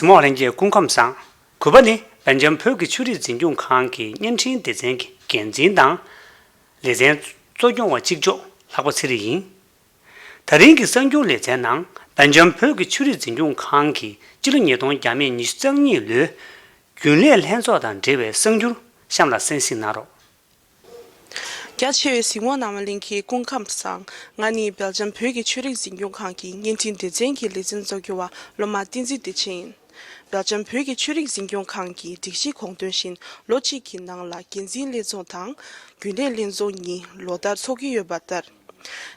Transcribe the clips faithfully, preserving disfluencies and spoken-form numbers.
མོ་ལྷན་རྒྱས་སྐུ་ཁམས་བཟང་། གུས་པ་ནི་སྦེལ་ཇམ་བོད་ཀྱི་ཆོས་རིག་འཛིན་སྐྱོང་ཁང་གི་བརྙན་འཕྲིན་སྡེ་ཚན་གྱི་འགན་འཛིན་དང་། ལེ་ཚན་གཙོ་སྐྱོང་བ་གཅིག་ལྕོགས་ལྷག་པ་ཚེ་རིང་ཡིན། ད་རིང་གི་གསར་འགྱུར་ལེ་ཚན་ནང་སྦེལ་ཇམ་བོད་ཀྱི་ཆོས་རིག་འཛིན་སྐྱོང་ཁང་གིས་སྤྱི་ལོ་ཉིས་སྟོང་བརྒྱ་མེད་ཉི་ཤུ་རྩ་གཉིས་ལོའི་རྒྱུན་ལས་ལྷན་ཚོགས་དང་འབྲེལ་བའི་གསར་འགྱུར་གཤམ་ལ་གསན་གཟིགས་གནང་རོགས། རྒྱ་ཆེ་བའི་གཟིགས་མོ་རྣམ་པ་ལྷན་རྒྱས་སྐུ་ཁམས་བཟང་། ང་ནི་སྦེལ་ཇམ་བོད་ཀྱི་ཆོས་རིག་འཛིན་སྐྱོང་ཁང་གི་བརྙན་འཕྲིན་སྡེ་ཚན་གྱི་ལེ་ཚན་གཙོ་སྐྱོང་བ་སློབ་མ་བསྟན་འཛིན་བདེ་ཆེན་ཡིན། སྦེལ་ཇམ་བོད་ཀྱི་ཆོས་རིག་འཛིན་སྐྱོང་ཁང་གི་སྒྲིག་གཞིའི་དགོངས་དོན་བཞིན་ལོ་གཅིག་གི་ནང་ལ་འགན་འཛིན་ལྷན་ཚོགས་དང་རྒྱུན་ལས་ལྷན་ཚོགས་གཉིས་ལོ་ལྟར་འཚོགས་ཀྱི་ཡོད་པ་ལྟར།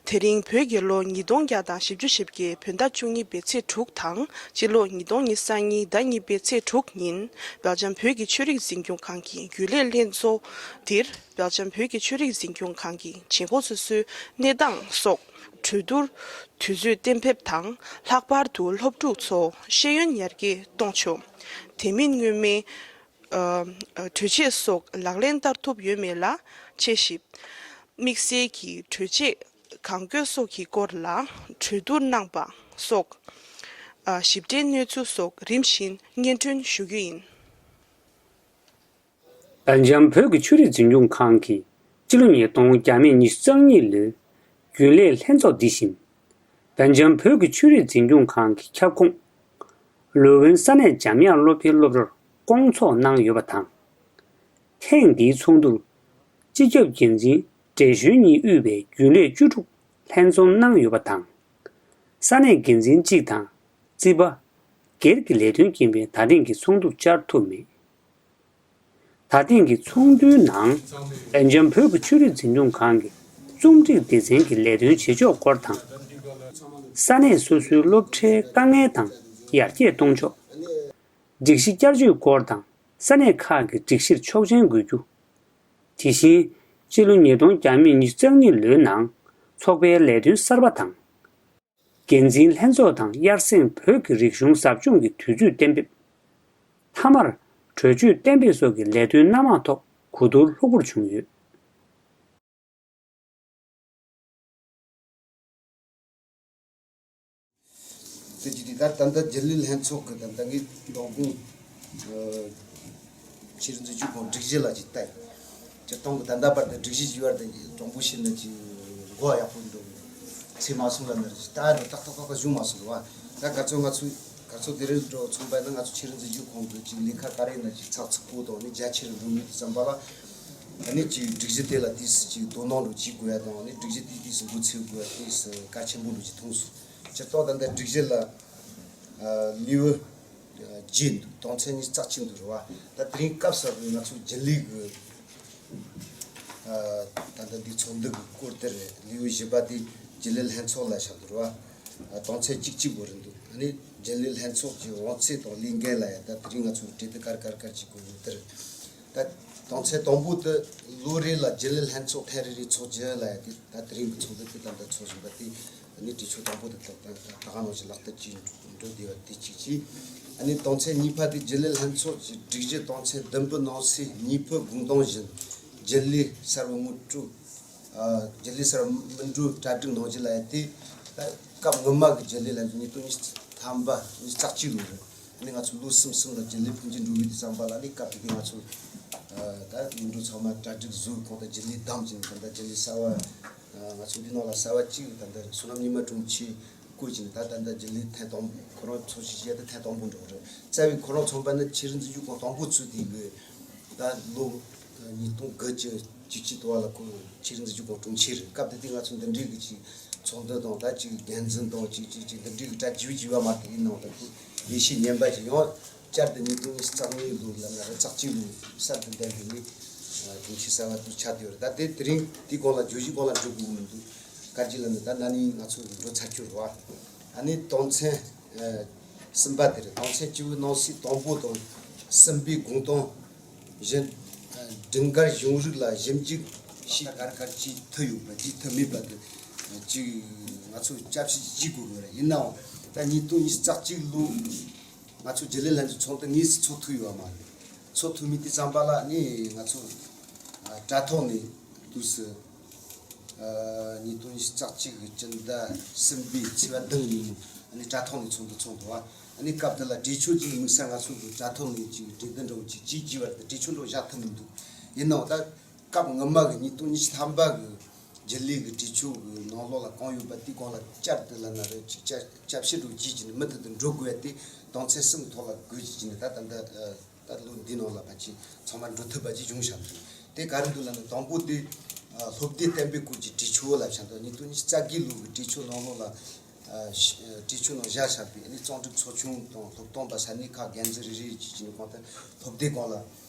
དེ་རིང་བོད་རྒྱལ་ལོ་ཉིས་སྟོང་བརྒྱ་དང་བཞི་བཅུ་ཞེ་བརྒྱད་བོད་ཟླ་བཅུ་གཉིས་པའི་ཚེས་དྲུག་དང་སྤྱི་ལོ་ཉིས་སྟོང་ཉི་ཤུ་རྩ་གཉིས་ཟླ་གཉིས་པའི་ཚེས་དྲུག་ཉིན་སྦེལ་ཇམ་བོད་ཀྱི་ཆོས་རིག་འཛིན་སྐྱོང་ཁང་གི་རྒྱུན་ལས་ལྷན་ཚོགས་འདིར་སྦེལ་ཇམ་བོད་ཀྱི་ཆོས་རིག་འཛིན་སྐྱོང་ཁང་གི་བྱེད་སྒོ་སོ་སོའི་གནས་སྟངས་སོགས་གྲོས་བསྡུར་དུས་ཚོད་གཏན་འབེབས་དང་ལྷག་པར་དུ་སློབ་ཕྲུག་ཚོ་ཤེས་ཡོན་ཡར་རྒྱས་གཏོང་ཕྱོགས། དེ་མིན་སྔོན་མའི་ཨ་ཨ་གྲོས་ཆོད་སོགས་ལག་ལེན་བསྟར་ཐུབ་ཡོད་མེད་ལ་དཔྱད་ཞིབ། དམིགས་བསལ་གྱི་གྲོས་ཆོད་གང་དགོས་སོགས་ཀྱི་སྐོར་ལ་གྲོས་བསྡུར་གནང་པ་སོགས། ཨ་ཞིབ་ཕྲའི་གནས་ཚུལ་སོགས་རིམ་བཞིན་སྙན་སྒྲོན་ཞུ་རྒྱུ་ཡིན། སྦེལ་ཇམ་བོད་ཀྱི་ཆོས་རིག་འཛིན་སྐྱོང་ཁང་གིས་སྤྱི་ལོ་ཉིས་སྟོང་བརྒྱ་མེད་ཉི་ཤུ་རྩ་གཉིས་ལོའི་རྒྱུན་ལས་ལྷན་ཚོགས་འདི་བཞིན། སྦེལ་ཇམ་བོད་ཀྱི་ཆོས་རིག་འཛིན་སྐྱོང་ཁང་གི་ཁྱབ་ཁོངས། ལུའུ་ཝེན་ས་གནས་འཇམ་དབྱངས་སློབ་གྲྭའི་སློབ་གྲྭར་བསྐོང་ཚོགས་གནང་ཡོད་པ་དང་། ཐེངས་འདིའི་ཚོགས་འདུར། སྤྱི་ཁྱབ་འགན་འཛིན་བགྲེས་གཞོན་གཉིས་དབུས་པའི་རྒྱུན་ལས་བཅུ་དྲུག་ལྷན་འཛོམས་གནང་ཡོད་པ་དང་། ས་གནས་འགན་འཛིན་གཅིག་དང་། རྩིས་པ། སྒེར་གྱི་ལས་དོན་རྐྱེན་པས་ད་ཐེངས་ཀྱི་ཚོགས་འདུར་བཅར་ཐུབ་མེད། ད་ཐེངས་ཀྱི་ཚོགས་འདུའི་ནང་། སྦེལ་ཇམ་བོད་ཀྱི་ཆོས་རིག་འཛིན་སྐྱོང་ཁང་གི་རྩོམ་སྒྲིག་སྡེ་ཚན་གྱི་ལས་དོན་བྱེད་ཕྱོགས་སྐོར་དང་། ས་གནས་སོ་སོའི་སློབ་གྲྭའི་དཀའ་ངལ་དང་ཡར་རྒྱས་གཏོང་ཕྱོགས། སྒྲིག་གཞི་བསྐྱར་བཅོས་སྐོར་དང་ས་གནས་ཁག་གི་སྒྲིག་གཞིར་ཆོག་མཆན་དགོས་རྒྱུ། དེ་བཞིན། སྤྱི་ལོ་ཉིས་སྟོང་བརྒྱ་མེད་ཉི་ཤུ་རྩ་གཉིས་ལོའི་ནང་ཚོགས་པའི་ལས་དོན་གསར་པ་དང་། འགན་འཛིན་ལྷན་ཚོགས་དང་དབྱར་གསེང་བོད་ཀྱི་རིག་གཞུང་ཟབ་སྦྱོང་གི་དུས་ཚོད་གཏན་འབེབས། མཐའ་མར་གྲོས་ཆོད་གཏན་འབེབས་སོགས་ཀྱི་ལས་དོན་སྣ་མང་ཐོག་གོ་བསྡུར་ལྷུག་པོར་བྱུང་ཡོད། དེ་ཅི་དེ་ད་ད་ལྟ་རྒྱུན་ལས་ལྷན་ཚོགས་ཀྱི་ད་ལྟ་ངས་འདོན་དགོངས། ཆེས་རིག་འཛིན་སྐྱོང་ཁང་སྒྲིག་གཞི་ལ་ཅིག་བལྟས། སྤྱིར་བཏང་གི་ད་ལྟ་བར་དུ་སྒྲིག་གཞི་ཅིག་བར་དུ་དྲང་པོ་བཤད་ན་ཅིག་གོ་བ་ཡག་པོ་འདུག་ཚེ་མ་སོང་ལ་ནི་ད་ནི་ཏག་ཏག་ཏག་ཏག་བྱུང་མ་སོང་བ། ད་ག་ཚོད་ང་ཚོས་ག་ཚོད་དེ་རིང་འགྲོ་ཚོང་པ་ན་ང་ཚོ་ཆེས་རིག་འཛིན་སྐྱོང་ཁང་གི་ཅིག་ལས་ཀ་ག་རེ་ན་ཅིག་ཚགས་ཚུད་པོ་དང་ནི་རྒྱ་ཆེར་འགྲོ་མུས་དུ་བསམ་པ་ལ། ཨ་ནི་ཅིག་སྒྲིག་གཞི་དེ་ལ་དུས་སུ་ཅིག་དོ་སྣང་འགྲོ་བྱེད་དགོས་ཡ་དང་ཨ་ནི་སྒྲིག་གཞི་དེ་དུས་སུ་འགོ་ཚུགས་དགོས་ཡ་དུས་སུ་གལ་ཆེན་པོ་འགྲོ་ཅིག་མཐོང་སོང་། སྤྱིར་བཏང་ད་ལྟ་སྒྲིག་གཞི་ལ་ལེའུ་བརྒྱད་འདུག་དོན་ཚན་ཉི་ཤུ་རྩ་གཅིག་འདུག་རེད་བ། ད་དེ་རིང་སྐབས་སུ་ང་ཚོ་རྒྱུན་ལས་ཀྱི་ད་ལྟ་འདི་ཚོགས་འདུ་གི་སྐོར་དེ་རེད། ལེའུ་བཞི་པ་དེ་རྒྱུན་ལས་ལྷན་ཚོགས་ལ་ཆགས་འདུག་རེད་བ། དོན་ཚན་གཅིག་གཅིག་པོ་རེད་འདུག་ཨ་ནི་རྒྱུན་ལས་ལྷན་ཚོགས་ཀྱི་དབང་ཚད་དང་ལས་འགན་ལ་ཡང་ད་དེ་རིང་ང་ཚོ་གྲོས་བསྡུར་གར་གར་གར་གྱི་དགོས་ཡོད་དེ་རེད། ད་དོན་ཚན་དང་པོ་དེ་ལོ་རེ་ལ་རྒྱུན་ལས་ལྷན་ཚོགས་ཐེངས་རེ་རེ་ཚོགས་རྒྱུ་ལ་ཡང་དེ་ད་དེ་རིང་གི་ཚོགས་འདུ་དེ་ད་ལྟ་ཚོགས་བཞིན་པ་དེ་ཨ་ནི་གྲོས་ཆོད་དང་པོ་དེ་ད་ད་ད་ག་ནང་བཞིན་ལག་བསྟར་གྱིས་འགྲོ་བསྡད་པ་དེ་གཅིག་གཅིག་ཨ་ནི་དོན་ཚན་གཉིས་པ་དེ་རྒྱུན་ལས་ལྷན་ཚོགས་ཀྱི་སྒྲིག་གཞི་དོན་ཚན་བདུན་པའི་ནང་གསེས་གཉིས་པའི་དགོངས་དོན་བཞིན་རྒྱུན་ལས་གསར་བ་ངོ་སྤྲོད། རྒྱུན་ལས་གསར་བ་མི་འགྲོ་གྲ་སྒྲིག་གནང་རྒྱུ་ལ་ཡང་དེ་ད་སྐབས་སྔོན་མ་གི་རྒྱུན་ལས་ལ་ཉིས་སྟོང་ཉི་ཤུ་ཐམ་པ་ཉི་ཤུ་རྩ་གཅིག་ལོ་རེད། ཨ་ནི་ང་ཚོ་ལོ་གསུམ་གསུམ་ལ་རྒྱུན་ལས་འཕོ་འགྱུར་འགྲོ་གི་དུས་ཙམ་པ་ལ་ཨ་ནི་སྐབས་དེ་གའི་ང་ཚོ་ད་མི་འགྲོ་ཚང་མ་གྲ་སྒྲིག་བཟོས་གོང་ད་རྒྱུན་ལས་བདམས་ཀྱི་ད་ལྟ་རྒྱུན་ལས་གསར་བ་ང་ཚོ་འདི་ནང་ལ་གསར་བ་གཅིག་ད་ལྟ་བསོད་ནམས་ཉི་མ་དྲུང་ཆེ། བསྐོས་ཀྱིན་ད་ད་ལྟ་རྒྱུན་ལས་ཐེངས་དང་པོ་ཁོ་རང་ཚོགས་ཞུགས་བྱས་ཏེ་ཐེངས་དང་པོ་འགྲོ་རེད། རྩ་བའི་ཁོ་རང་ཚོགས་པ་ནི་ཆེས་རིག་འཛིན་སྐྱོང་ཁང་དང་པོ་ཚུགས་དུས་ཀྱི་ད་ལོ་ཉིས་སྟོང་དགུ་བཅུ་བཅུ་གཅིག་དུ་བ་ལ་ཁོ་ཆེས་རིག་འཛིན་སྐྱོང་ཁང་དྲུང་ཆེ་རེད། སྐབས་དེ་དུས་ང་ཚོ་འདི་འདྲའི་གི་ཅིག་ཚོགས་འདུ་དང་ད་ཅིག་འགན་འཛིན་དང་ཅིག་ཅིག་ཅིག་འདི་འདྲའི་གི་གྲ་རྒྱས་རྒྱས་པ་མ་གཏོགས་ཡིན་ནའང་ད་ཁོ་ལས་བྱེད་ངན་པ་ཅིག་ཡང་བསྐྱར་དུ་ཉིས་སྟོང་ཉི་ཤུ་རྩ་གཉིས་ལོ་ལ་ན་རེ་རྩ་གཅིག་ལོ་གསར་དུ་འདེམས་པའི་ནི་དྲུང་ཆེ་གསར་བ་དུ་ཆགས་བསྡད་ཡོད་རེད། ད་དེ་དེ་རིང་དེའི་སྒང་ལ་བརྗོད་གཞིའི་སྒང་ལ་འགྲོ་དགོས་མི་འདུག་ག་རྒྱུ་ལ་ནི་ད་ན་ནིང་ང་ཚོ་འགྲོ་ཚར་གྱུར་བ། ཨ་ནི་དོན་ཚན་གསུམ་པ་དེ་རེད། དོན་ཚན་བཅུ་པོའི་ནང་གསེས་དང་པོ་དང་གསུམ་པའི་དགོངས་དོན་བཞིན། སྒྲིག་འགལ་གཞུང་རིགས་ལ་ཞིབ་འཇུག་ཞིག་གར་གར་གྱིས་ཐུབ་ཡོད་པ་གྱིས་ཐུབ་མེད་པ་དེ་ཅིག་ང་ཚོས་བསྐྱར་ཞིབ་བྱེད་དགོས་ཀྱི་རེད། ཡིན་ནའང་ད་ཉིས་སྟོང་ཉི་ཤུ་རྩ་གཅིག་ལོ་ང་ཚོ་རྒྱུན་ལས་ལྷན་ཚོགས་ཚོགས་འདུ་དངོས་སུ་ཚོགས་ཐུབ་ཡོད་པ་མ་རེད། ཚོགས་ཐུབ་མེད་དུས་ཙམ་པ་ལ་ནི་ང་ཚོ་དྲ་ཐོག་ནས་དུས་སུ། ཉིས་སྟོང་ཉི་ཤུ་རྩ་གཅིག་གི་སྤྱི་ཟླ་གསུམ་པའི་ཚེས་པ་བདུན་ཉིན་མོ་ནི་དྲ་ཐོག་ནས་ཚོགས་འདུ་ཚོགས་འདུག་བ། ཨ་ནི་སྐབས་དེ་ལ་གྲོས་ཆོད་ཅིག་དམིགས་བསལ་ང་ཚོ་གི་དྲ་ཐོག་ནས་ཅིག་གྲོས་བསྡུར་འདྲ་བོ་ཅིག་བྱེད་རྒྱུ་བར་དུ་གྲོས་ཆོད་འདྲ་བོ་བཞག་ཐུབ་མི་འདུག་ཡིན་ནའང་ད་སྐབས་སྔོན་མ་གི་ཉིས་སྟོང་ཉི་ཤུ་ཐམ་པ་གི་རྒྱུན་ལས་ཀྱི་གྲོས་ཆོད་ཀྱི་ནང་ལོགས་ལ་གང་ཡོད་པ་དེའི་སྒང་ལ་བསྐྱར་དུ་ལབ་ན་རེད། ཅིག་བསྐྱར་བསྐྱར་བཤད་འདྲ་བོ་བྱེད་ཀྱི་ནི་མུ་མཐུད་དུ་འགྲོ་དགོས་ཡ་དེ་དོན་ཚན་གསུམ་གྱི་ཐོག་ལ་བགོས་ཀྱི་ནི་ད་ད་ལྟ་ད་ལོ་འདིའི་ནང་ལ་ཕལ་ཆེར་ཚང་མ་འགྲོ་ཐུབ་པ་ཅིག་བྱུང་བཞག་འདུག་དེ་ག་རེ་འདུག་ལབ་ན་དང་པོ་དེ་ཨ་སློབ་སྡེ་བསྟན་པའི་སྐོར་གྱི་གྲོས་ཆོད་ལབ་བཞག་འདུག་ཉིས་སྟོང་ཉི་ཤུ་རྩ་བརྒྱད་ལོ་གི་གྲོས་ཆོད་ནང་ལོགས་ལ་ཨ་ཤ་ཨ་གྲོས་ཆོད་ནང་བཞག་བཞག་པའི་ཨ་ནི་རྩོམ་སྒྲིག་ཚོགས་ཆུང་དང་སློབ་སྟོན་པ་ས་གནས་ཁག་འགན་འཛིན་རེ་རེ་བཅས་ཀྱི་ནི་གང་ལྟར་སློབ་སྡེ་སྒང་ལ་ཨ་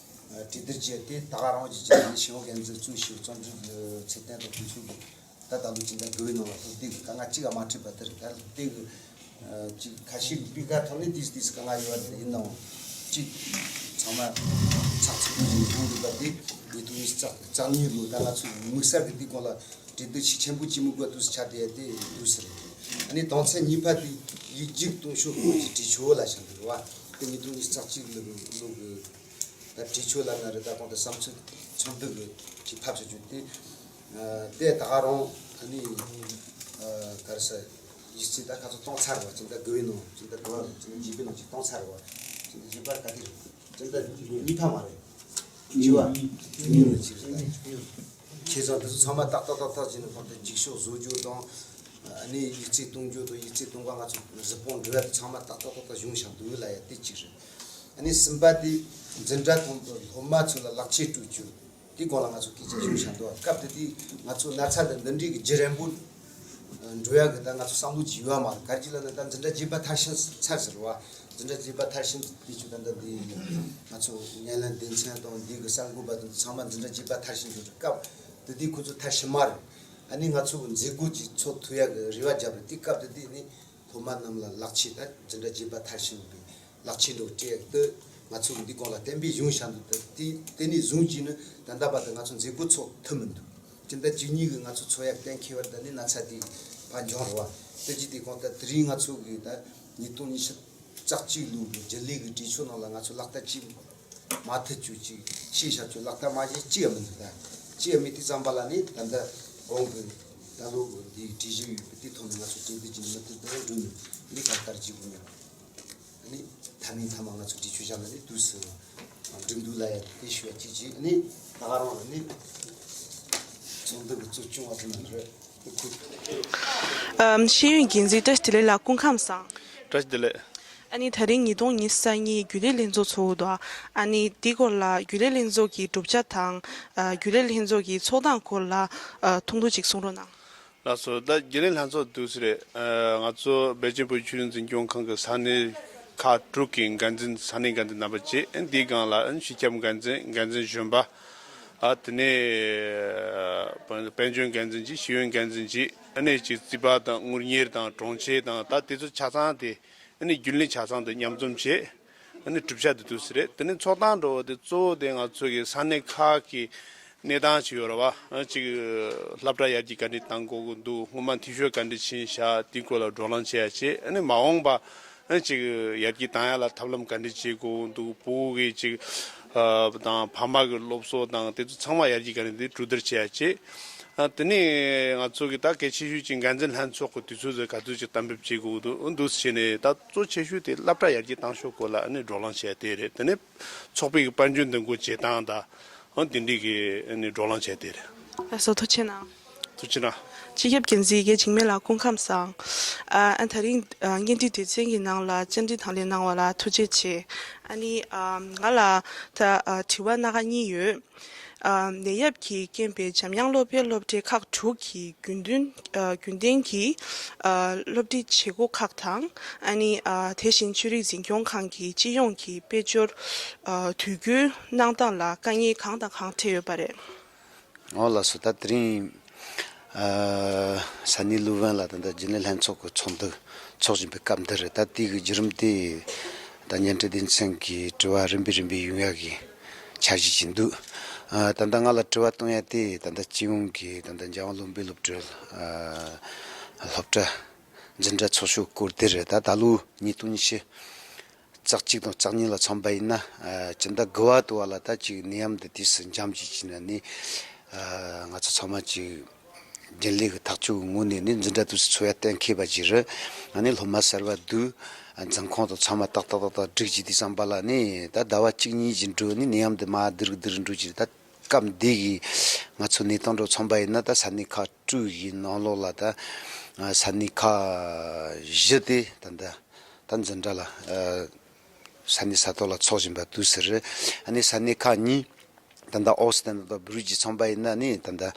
གྲོས་བསྡུར་བྱས་ཏེ་ད་ག་རང་གི་ཅིག་ནི་ཤེས་ཡོན་འགན་འཛིན་གཙོས་ཤིག་རྩོམ་སྒྲིག་གི་ཚད་ལྡན་དང་དེ་ཚོ་གི་ད་ད་ལོ་ཅི་འདྲ་དགོས་ནང་ལ་སློབ་དེབ་ཀྱི་དཀའ་ངལ་གཅིག་ཀ་མ་འཕྲད་པ་དེར་ད་སློབ་དེབ་ཀྱི་ཅིག་ཁ་ཤས་ཀྱི་སྤུས་ཀ་ཐོག་ནས་ཏིས་ཏིས་དཀའ་ངལ་ཡོད་པ་དེ་ཡིན་ནའང་ཅིག་ཚང་མ་ཚགས་ཚུད་པོ་ཞིག་ཡོང་དགོས་པ་དེ་ཉིས་སྟོང་ཉི་ཤུ་རྩ་གཉིས་ལོ་ད་ང་ཚོ་དམིགས་བསལ་གྱི་དེ་སྐོར་ལ་གྲོས་བསྡུར་ཞིག་ཆེན་པོ་ཅིག་མི་དགོས་དུས་སུ་ཆགས་བསྡད་དེ་འདུག་ཟེར། ཨ་ནི་དོན་ཚན་གཉིས་པ་དེ་ཡིག་རྒྱུགས་གཏོང་ཕྱོགས་སྐོར་གྱི་གྲོས་ཆོད་ལ་བཞག་འདུག་བ། དེ་ཉིས་སྟོང་ཉི་ཤུ་རྩ་གཅིག་ལོ་ལོ་གི་ད་གྲོས་ཆོད་ལབ་ན་རེད། ད་གོང་དུ་བསམ་ཚུལ་ཚོགས་འདུ་གི་ཅིག་ཕབ་བྱ་རྒྱུ་དེ། ཨ་དེ་ད་ག་རང་ཨ་ནི་ཨ་ག་རེ་ཟེར་ཡིག་ཚད་ད་ག་ཚོད་གཏོང་ཚར་བ་ཅིག་ད་དགུ་བའི་ནང་ཅིག་ད་དགུ་བ་ཅིག་ད་བརྒྱད་པའི་ནང་ཅིག་གཏོང་ཚར་བ་ཅིག་ད་བརྒྱད་པ་ག་དེ་རེད་ཅིག་ད་གཉིས་ཕབ་མ་རེད། བཞི་བ་གཉིས་ནས་ཅིག་རེད། ད་ཁྱེད་ཚང་དེ་ཚོ་ཚང་མ་ཏག་ཏག་ཏག་ཏག་བྱས་ནས་གོང་དུ་འགྱིག་ཤོག་བཟོ་རྒྱུ་དང་ཨ་ནི་ཡིག་ཚད་གཏོང་རྒྱུ་དང་ཡིག་ཚད་གཏོང་ག་ང་ཚོ་གཟིགས་སྤོང་འགྲོ་ཡ་དེ་ཚང་མ་ཏག་ཏག་ཏག་ཏག་བྱུང་བཞག་འདུག་ལབ་ཡ་དེ་གཅིག་རེད། ཨ་ནི་གསུམ་པ་དེ་འཛིན་གྲྭ་དང་པོའི་སློབ་མ་ཚོ་ལ་ལག་ཁྱེར་སྤྲོད་རྒྱུ་དེའི་སྐོར་ལ་ང་ཚོ་སྐད་ཆ་བྱུང་བཞག་འདུག་སྐབས་དེ་དུས་ང་ཚོ་ན་ཚ་དང་འདི་འདྲའི་གི་རྒྱུན་རིང་པོ་འགྲོ་ཡ་གི་ད་ང་ཚོ་བསམ་བློ་ཅིག་ཡོད་མ་རེད། ག་རེ་ཅིག་ལབ་ན་ད་འཛིན་གྲྭ་བརྒྱད་པ་མཐར་ཕྱིན་ཚར་ཟེར་བ། འཛིན་གྲྭ་བརྒྱད་པ་མཐར་ཕྱིན་དེ་ཚོ་ད་ལྟ་འདི་ང་ཚོ་ངན་ལན་སྡེ་ཚན་དང་འདི་གི་གསར་འགོད་པ་དང་ཚང་མ་འཛིན་གྲྭ་བརྒྱད་པ་མཐར་ཕྱིན་བྱུང་རེད། སྐབས་དེ་དུས་ཁོ་ཚོ་མཐར་ཕྱིན་མ་རེད། ཨ་ནི་ང་ཚོ་གི་མཛད་སྒོ་ཅིག་ཚོགས་ཐུབ་ཡ་གི་རེ་བ་བརྒྱབ་རེད། དེ་སྐབས་དེ་དུས་ནི་སློབ་མ་རྣམས་ལ་ལག་ཁྱེར་ད་འཛིན་གྲྭ་བརྒྱད་པ་མཐར་ཕྱིན་པའི་ལག་ཁྱེར་འདྲ་བོ་སྤྲད་ཡག་དེ་ང་ཚོ་གི་འདི་གོང་ལ་གཏན་འབེབས་བྱུང་བཞག་འདུག་དེ་དེ་ནས་བཟུང་གིས་ནི་ད་ལྟ་བར་དུ་ང་ཚོ་མཛད་སྒོ་ཚོགས་ཐུབ་མི་འདུག་སྤྱི་ཟླ་བཅུ་གཉིས་གི་ང་ཚོ་ཚོགས་ཡག་གཏན་འཁེལ་བར་ད་ནི་ན་ཚ་དེ་ཕར་འབྱུང་རེད་བ། དེ་ཅི་དེ་གོང་ད་དེ་རིང་ང་ཚོ་གི་ད་ཉིས་སྟོང་ཉི་ཤུ་རྩ་གཅིག་ལོ་གི་རྒྱུན་ལས་ཀྱི་གྲོས་ཆོད་ནང་ལ་ང་ཚོ་ལག་བསྟར་ཅིག་མ་ཐུབ་རྒྱུ་ཅིག་ཤེས་བཞག་རྒྱུ་ལག་བསྟར་མ་བྱས་ཅི་ཡང་མི་འདུག་ད་ཅི་ཡང་མེད་དུས་ཙམ་པ་ལ་ནི་ད་ལྟ་གོང་གི་ད་ལོ་གི་འདིའི་གྲོས་གཞི་ཡོད་པ་དེ་ཐོག་ནས་ང་ཚོ་གྲོས་བསྡུར་གྱི་མུ་མཐུད་དུ་འགྲོ་ནས་འདི་ག་ལྟར་བྱེད་དགོས་སྙམ། ནི་ཐ་མའི་ཐ་མ་ང་ཚོ་འབྲི་ཆུ་བཞག་ན་ནི་དུས་སུ་འགྲིག་འདུག་ལ་ཡ་དེ་ཞུ་ཡ་གཅིག་གཅིག་ནི་ད་ག་རང་ལ་ནི་ཚོགས་འདུ་གི་གཙོ་སྐྱོང་བ་ཚོ་ནང་རེད། ཨམ། ཤེས་ཡོན་འགན་འཛིན་བཀྲ་ཤིས་བདེ་ལེགས་ལགས། སྐུ་ཁམས་བཟང་། བཀྲ་ཤིས་བདེ་ལེགས། ཨ་ནི་ད་རིང་ཉིས་སྟོང་ཉི་ཤུ་རྩ་གཉིས་རྒྱུན་ལས་ལྷན་ཚོགས་ཚོགས་འདུག་ཨ་ནི་འདི་སྐོར་ལ་རྒྱུན་ལས་ལྷན་ཚོགས་ཀྱི་གྲུབ་ཆ་དང་། ཨ། རྒྱུན་ལས་ལྷན་ཚོགས་ཀྱི་ཚོགས་སྟངས་སྐོར་ལ། ཨ། ཐུང་ཐུང་ཅིག་གསུང་རོགས་གནང་། ལགས་སོ། ད་རྒྱུན་ལས་ལྷན་ཚོགས་འདུག་སེ་རེད། ཨ། ང་ཚོ་བེ་ཅིན་བོད་ཆོས་རིག་འཛིན་སྐྱོང་ཁང་གི་ས་གནས་ཁག་དྲུག་གི་འགན་འཛིན་ས་གནས་འགན་འཛིན་རྣམ་པ་བཅས། ཨ། འདིའི་སྒང་ལ་ཨ་སྤྱི་ཁྱབ་འགན་འཛིན། འགན་འཛིན་གཞོན་པ། ཨ། དེ་ནས་དཔལ་འབྱོར་འགན་འཛིན་གཅིག་ཤེས་ཡོན་འགན་འཛིན་གཅིག་ཨ་ནས་ཅིག་རྩིས་པ་དང་དངུལ་གཉེར་དང་གྲོང་ཁྱེར་དང་ད་དེ་ཚོ་ཆ་ཚང་དེ། ཨ་ནི་རྒྱུན་ལས་ཆ་ཚང་དེ་མཉམ་འཛོམས་བྱས། ཨ་ནི་གྲུབ་ཆ་དེ་འདུག་སེ་རེད། དེ་ནི་ཚོགས་སྟངས་འགྲོ་བ་དེ་གཙོ་བོ་དེ་ང་ཚོ་གི་ས་གནས་ཁག་གི་གནས་སྟངས་ཅིག་ཡོད་རེད་བ། ཨ་ཅིག་སློབ་གྲྭ་ཡར་རྒྱས་ག་འདྲས་གཏང་དགོས་ཀྱི་འདུག་སྔོན་མ་འཐུས་ཤོར་ག་འདྲས་ཕྱིན་བཞག་དེའི་སྐོར་ལ་བགྲོ་གླེང་བྱེད་ཡ་བྱས། ཨ་ནི་མ་འོངས་པ་ཨ་ཅིག་ཡར་རྒྱས་གཏང་ཡ་ལ་ཐབས་ལམ་ག་འདྲས་བྱེད་དགོས་ཀྱི་འདུག་བུ་གུ་གི་ཅིག་ཨ་དང་ཕ་མ་གི་སློབ་གསོ་དང་དེ་ཚོ་ཚང་མ་ཡར་རྒྱས་ག་འདྲས་དེ་གྲོས་བསྡུར་བྱེད་ཡ་བྱས། ཨ། དེ་ནས་ང་ཚོ་གི་ད་གལ་ཆེ་ཤོས་ཀྱི་འགན་འཛིན་ལྷན་ཚོགས་ཀྱི་དུས་ཚོད་ཟེར་ག་ཚོད་ཅིག་གཏན་འབེབས་བྱེད་དགོས་འདུག་འདུག་ཟེར་ནས་ད་གཙོ་ཆེ་ཤོས་དེ་སློབ་གྲྭ་ཡར་རྒྱས་གཏང་ཕྱོགས་སྐོར་ལ་ཨ་ནི་བགྲོ་གླེང་བྱས་དེ་རེད། དེ་ནས་ཚོགས་པའི་གི་དཔལ་འབྱོར་འདེམས་བསྐོ་བྱེད་སྟངས་དང་ཨ་དེ་འདྲའི་གི་ཨ་ནི་བགྲོ་གླེང་བྱས་དེ་རེད། ལགས་སོ། ཐུགས་རྗེ་གནང་། ཐུགས་རྗེ་གནང་། སྤྱི་ཁྱབ་འགན་འཛིན་དགེ་འཇིགས་མེད་ལགས། སྐུ་ཁམས་བཟང་། ཨ། ཨ། ད་རིང་ཨ་བརྙན་འཕྲིན་སྡེ་ཚན་གྱི་ནང་ལ་བཅར་འདྲི་དང་ལེན་གནང་བ་ལ་ཐུགས་རྗེ་ཆེ། ཨ་ནི་ཨ་ང་ལ་ད་ཨ་དྲི་བ་སྣ་ཁ་གཉིས་ཡོད། ཨ། ནད་ཡམས་ཀྱི་རྐྱེན་པས་འཇམ་དབྱངས་སློབ་དཔོན་སློབ་གྲྭའི་ཁག་དྲུག་གི་རྒྱུན་ལྡན་ཨ་རྒྱུན་ལྡན་གྱི་ཨ་སློབ་ཁྲིད་བྱེད་སྒོ་ཁག་དང་། ཨ་ནི་ཨ་དེ་བཞིན་ཆོས་རིག་འཛིན་སྐྱོང་ཁང་གི་སྤྱི་ཡོངས་ཀྱི་དཔལ་འབྱོར་ཨ་དུས་རྒྱུན་གནང་སྟངས་ལ་དཀའ་ངལ་གང་དང་གང་འཕྲད་ཡོད་པ་རེད། འོ་ལགས་སོ། ད་དེ་རིང་ཨ་ས་གནས་ལུའུ་ཝན་ལ་ད་ལྟ་རྒྱུན་ལས་ལྷན་ཚོགས་ཀྱི་ཚོགས་འདུ་འཚོགས་བཞིན་པའི་སྐབས་འདི་རེད། ད་དེའི་གི་བརྒྱུད་རིམ་དེ་ད་བརྙན་འཕྲིན་སྡེ་ཚན་གྱི་དྲི་བ་རིམ་པས་རིམ་པས་ཡོང་ཡག་གི་འཆར་གཞི་ཅིག་འདུག་ཨ། ད་ལྟ་ང་ལ་དྲི་བ་གཏོང་ཡ་དེ་ད་ལྟ་སྤྱི་ཡོངས་ཀྱི་ད་ལྟ་འཇམ་དབྱངས་སློབ་དཔོན་སློབ་གྲྭའི་ཨ་སློབ་གྲྭ་འཛིན་གྲྭ་ཚོགས་ཕྱོགས་སྐོར་དེ་རེད། ད་ད་ལོ་ཉིས་སྟོང་ཉི་ཤུ་རྩ་གཅིག་དང་རྩ་གཉིས་ལ་མཚོན་པ་ཡིན་ན། ཨ། སྤྱི་ཟླ་དགུ་པ་དུ་བ་ལ་ད་ཅིག་ནད་ཡམས་འདི་དུས་སུ་འཇམ་ཅིག་ཕྱིན་ནས་ནི། ཨ། ང་ཚོ་ཚང་མ་ཅིག་ རྒྱུན་ལས་ཀྱི་ཐག་གཅོད་ཀྱི་ངོས་ནས་ནི་འཛིན་གྲྭ་དུས་སུ་འཚོགས་ཡ་གཏན་འཁེལ་བ་ཅིག་རེད། ཨ་ནི་སློབ་མ་གསར་བ་བསྡུ། འཛིན་ཁང་དང་ཚང་མ་ཏག་ཏག་ཏག་ཏག་སྒྲིག་བྱས་དུས་ཙམ་པ་ལ་ནི་ད་ཟླ་བ་གཅིག་གཉིས་ཀྱི་འགྲོས་ནི་ནད་ཡམས་འདི་མར་སྡུག་རུ་སྡུག་རུ་འགྲོ་གི་རེད། ད་སྐབས་འདི་གི་ང་ཚོ་གནས་སྟངས་འགྲོ་ཚང་པ་ཡིན་ན། ད་ས་གནས་ཁག་དྲུག་གི་ནང་ལོགས་ལ་ད་ས་གནས་ཁག་བཞི་དེ་ད་ད་ད་འཛིན་གྲྭ་ལ་ས་གནས་ས་ཐོག་ལ་འཚོགས་བཞིན་པ་དུས་སུ་རེད། ཨ་ནི་ས་གནས་ཁག་གཉིས། ད་ལྟ་ཨོ་སི་ཐན་དང་སྦུ་རུ་ཇི་ཚང་པ་ཡིན་ན་ནི་ད་ལྟ་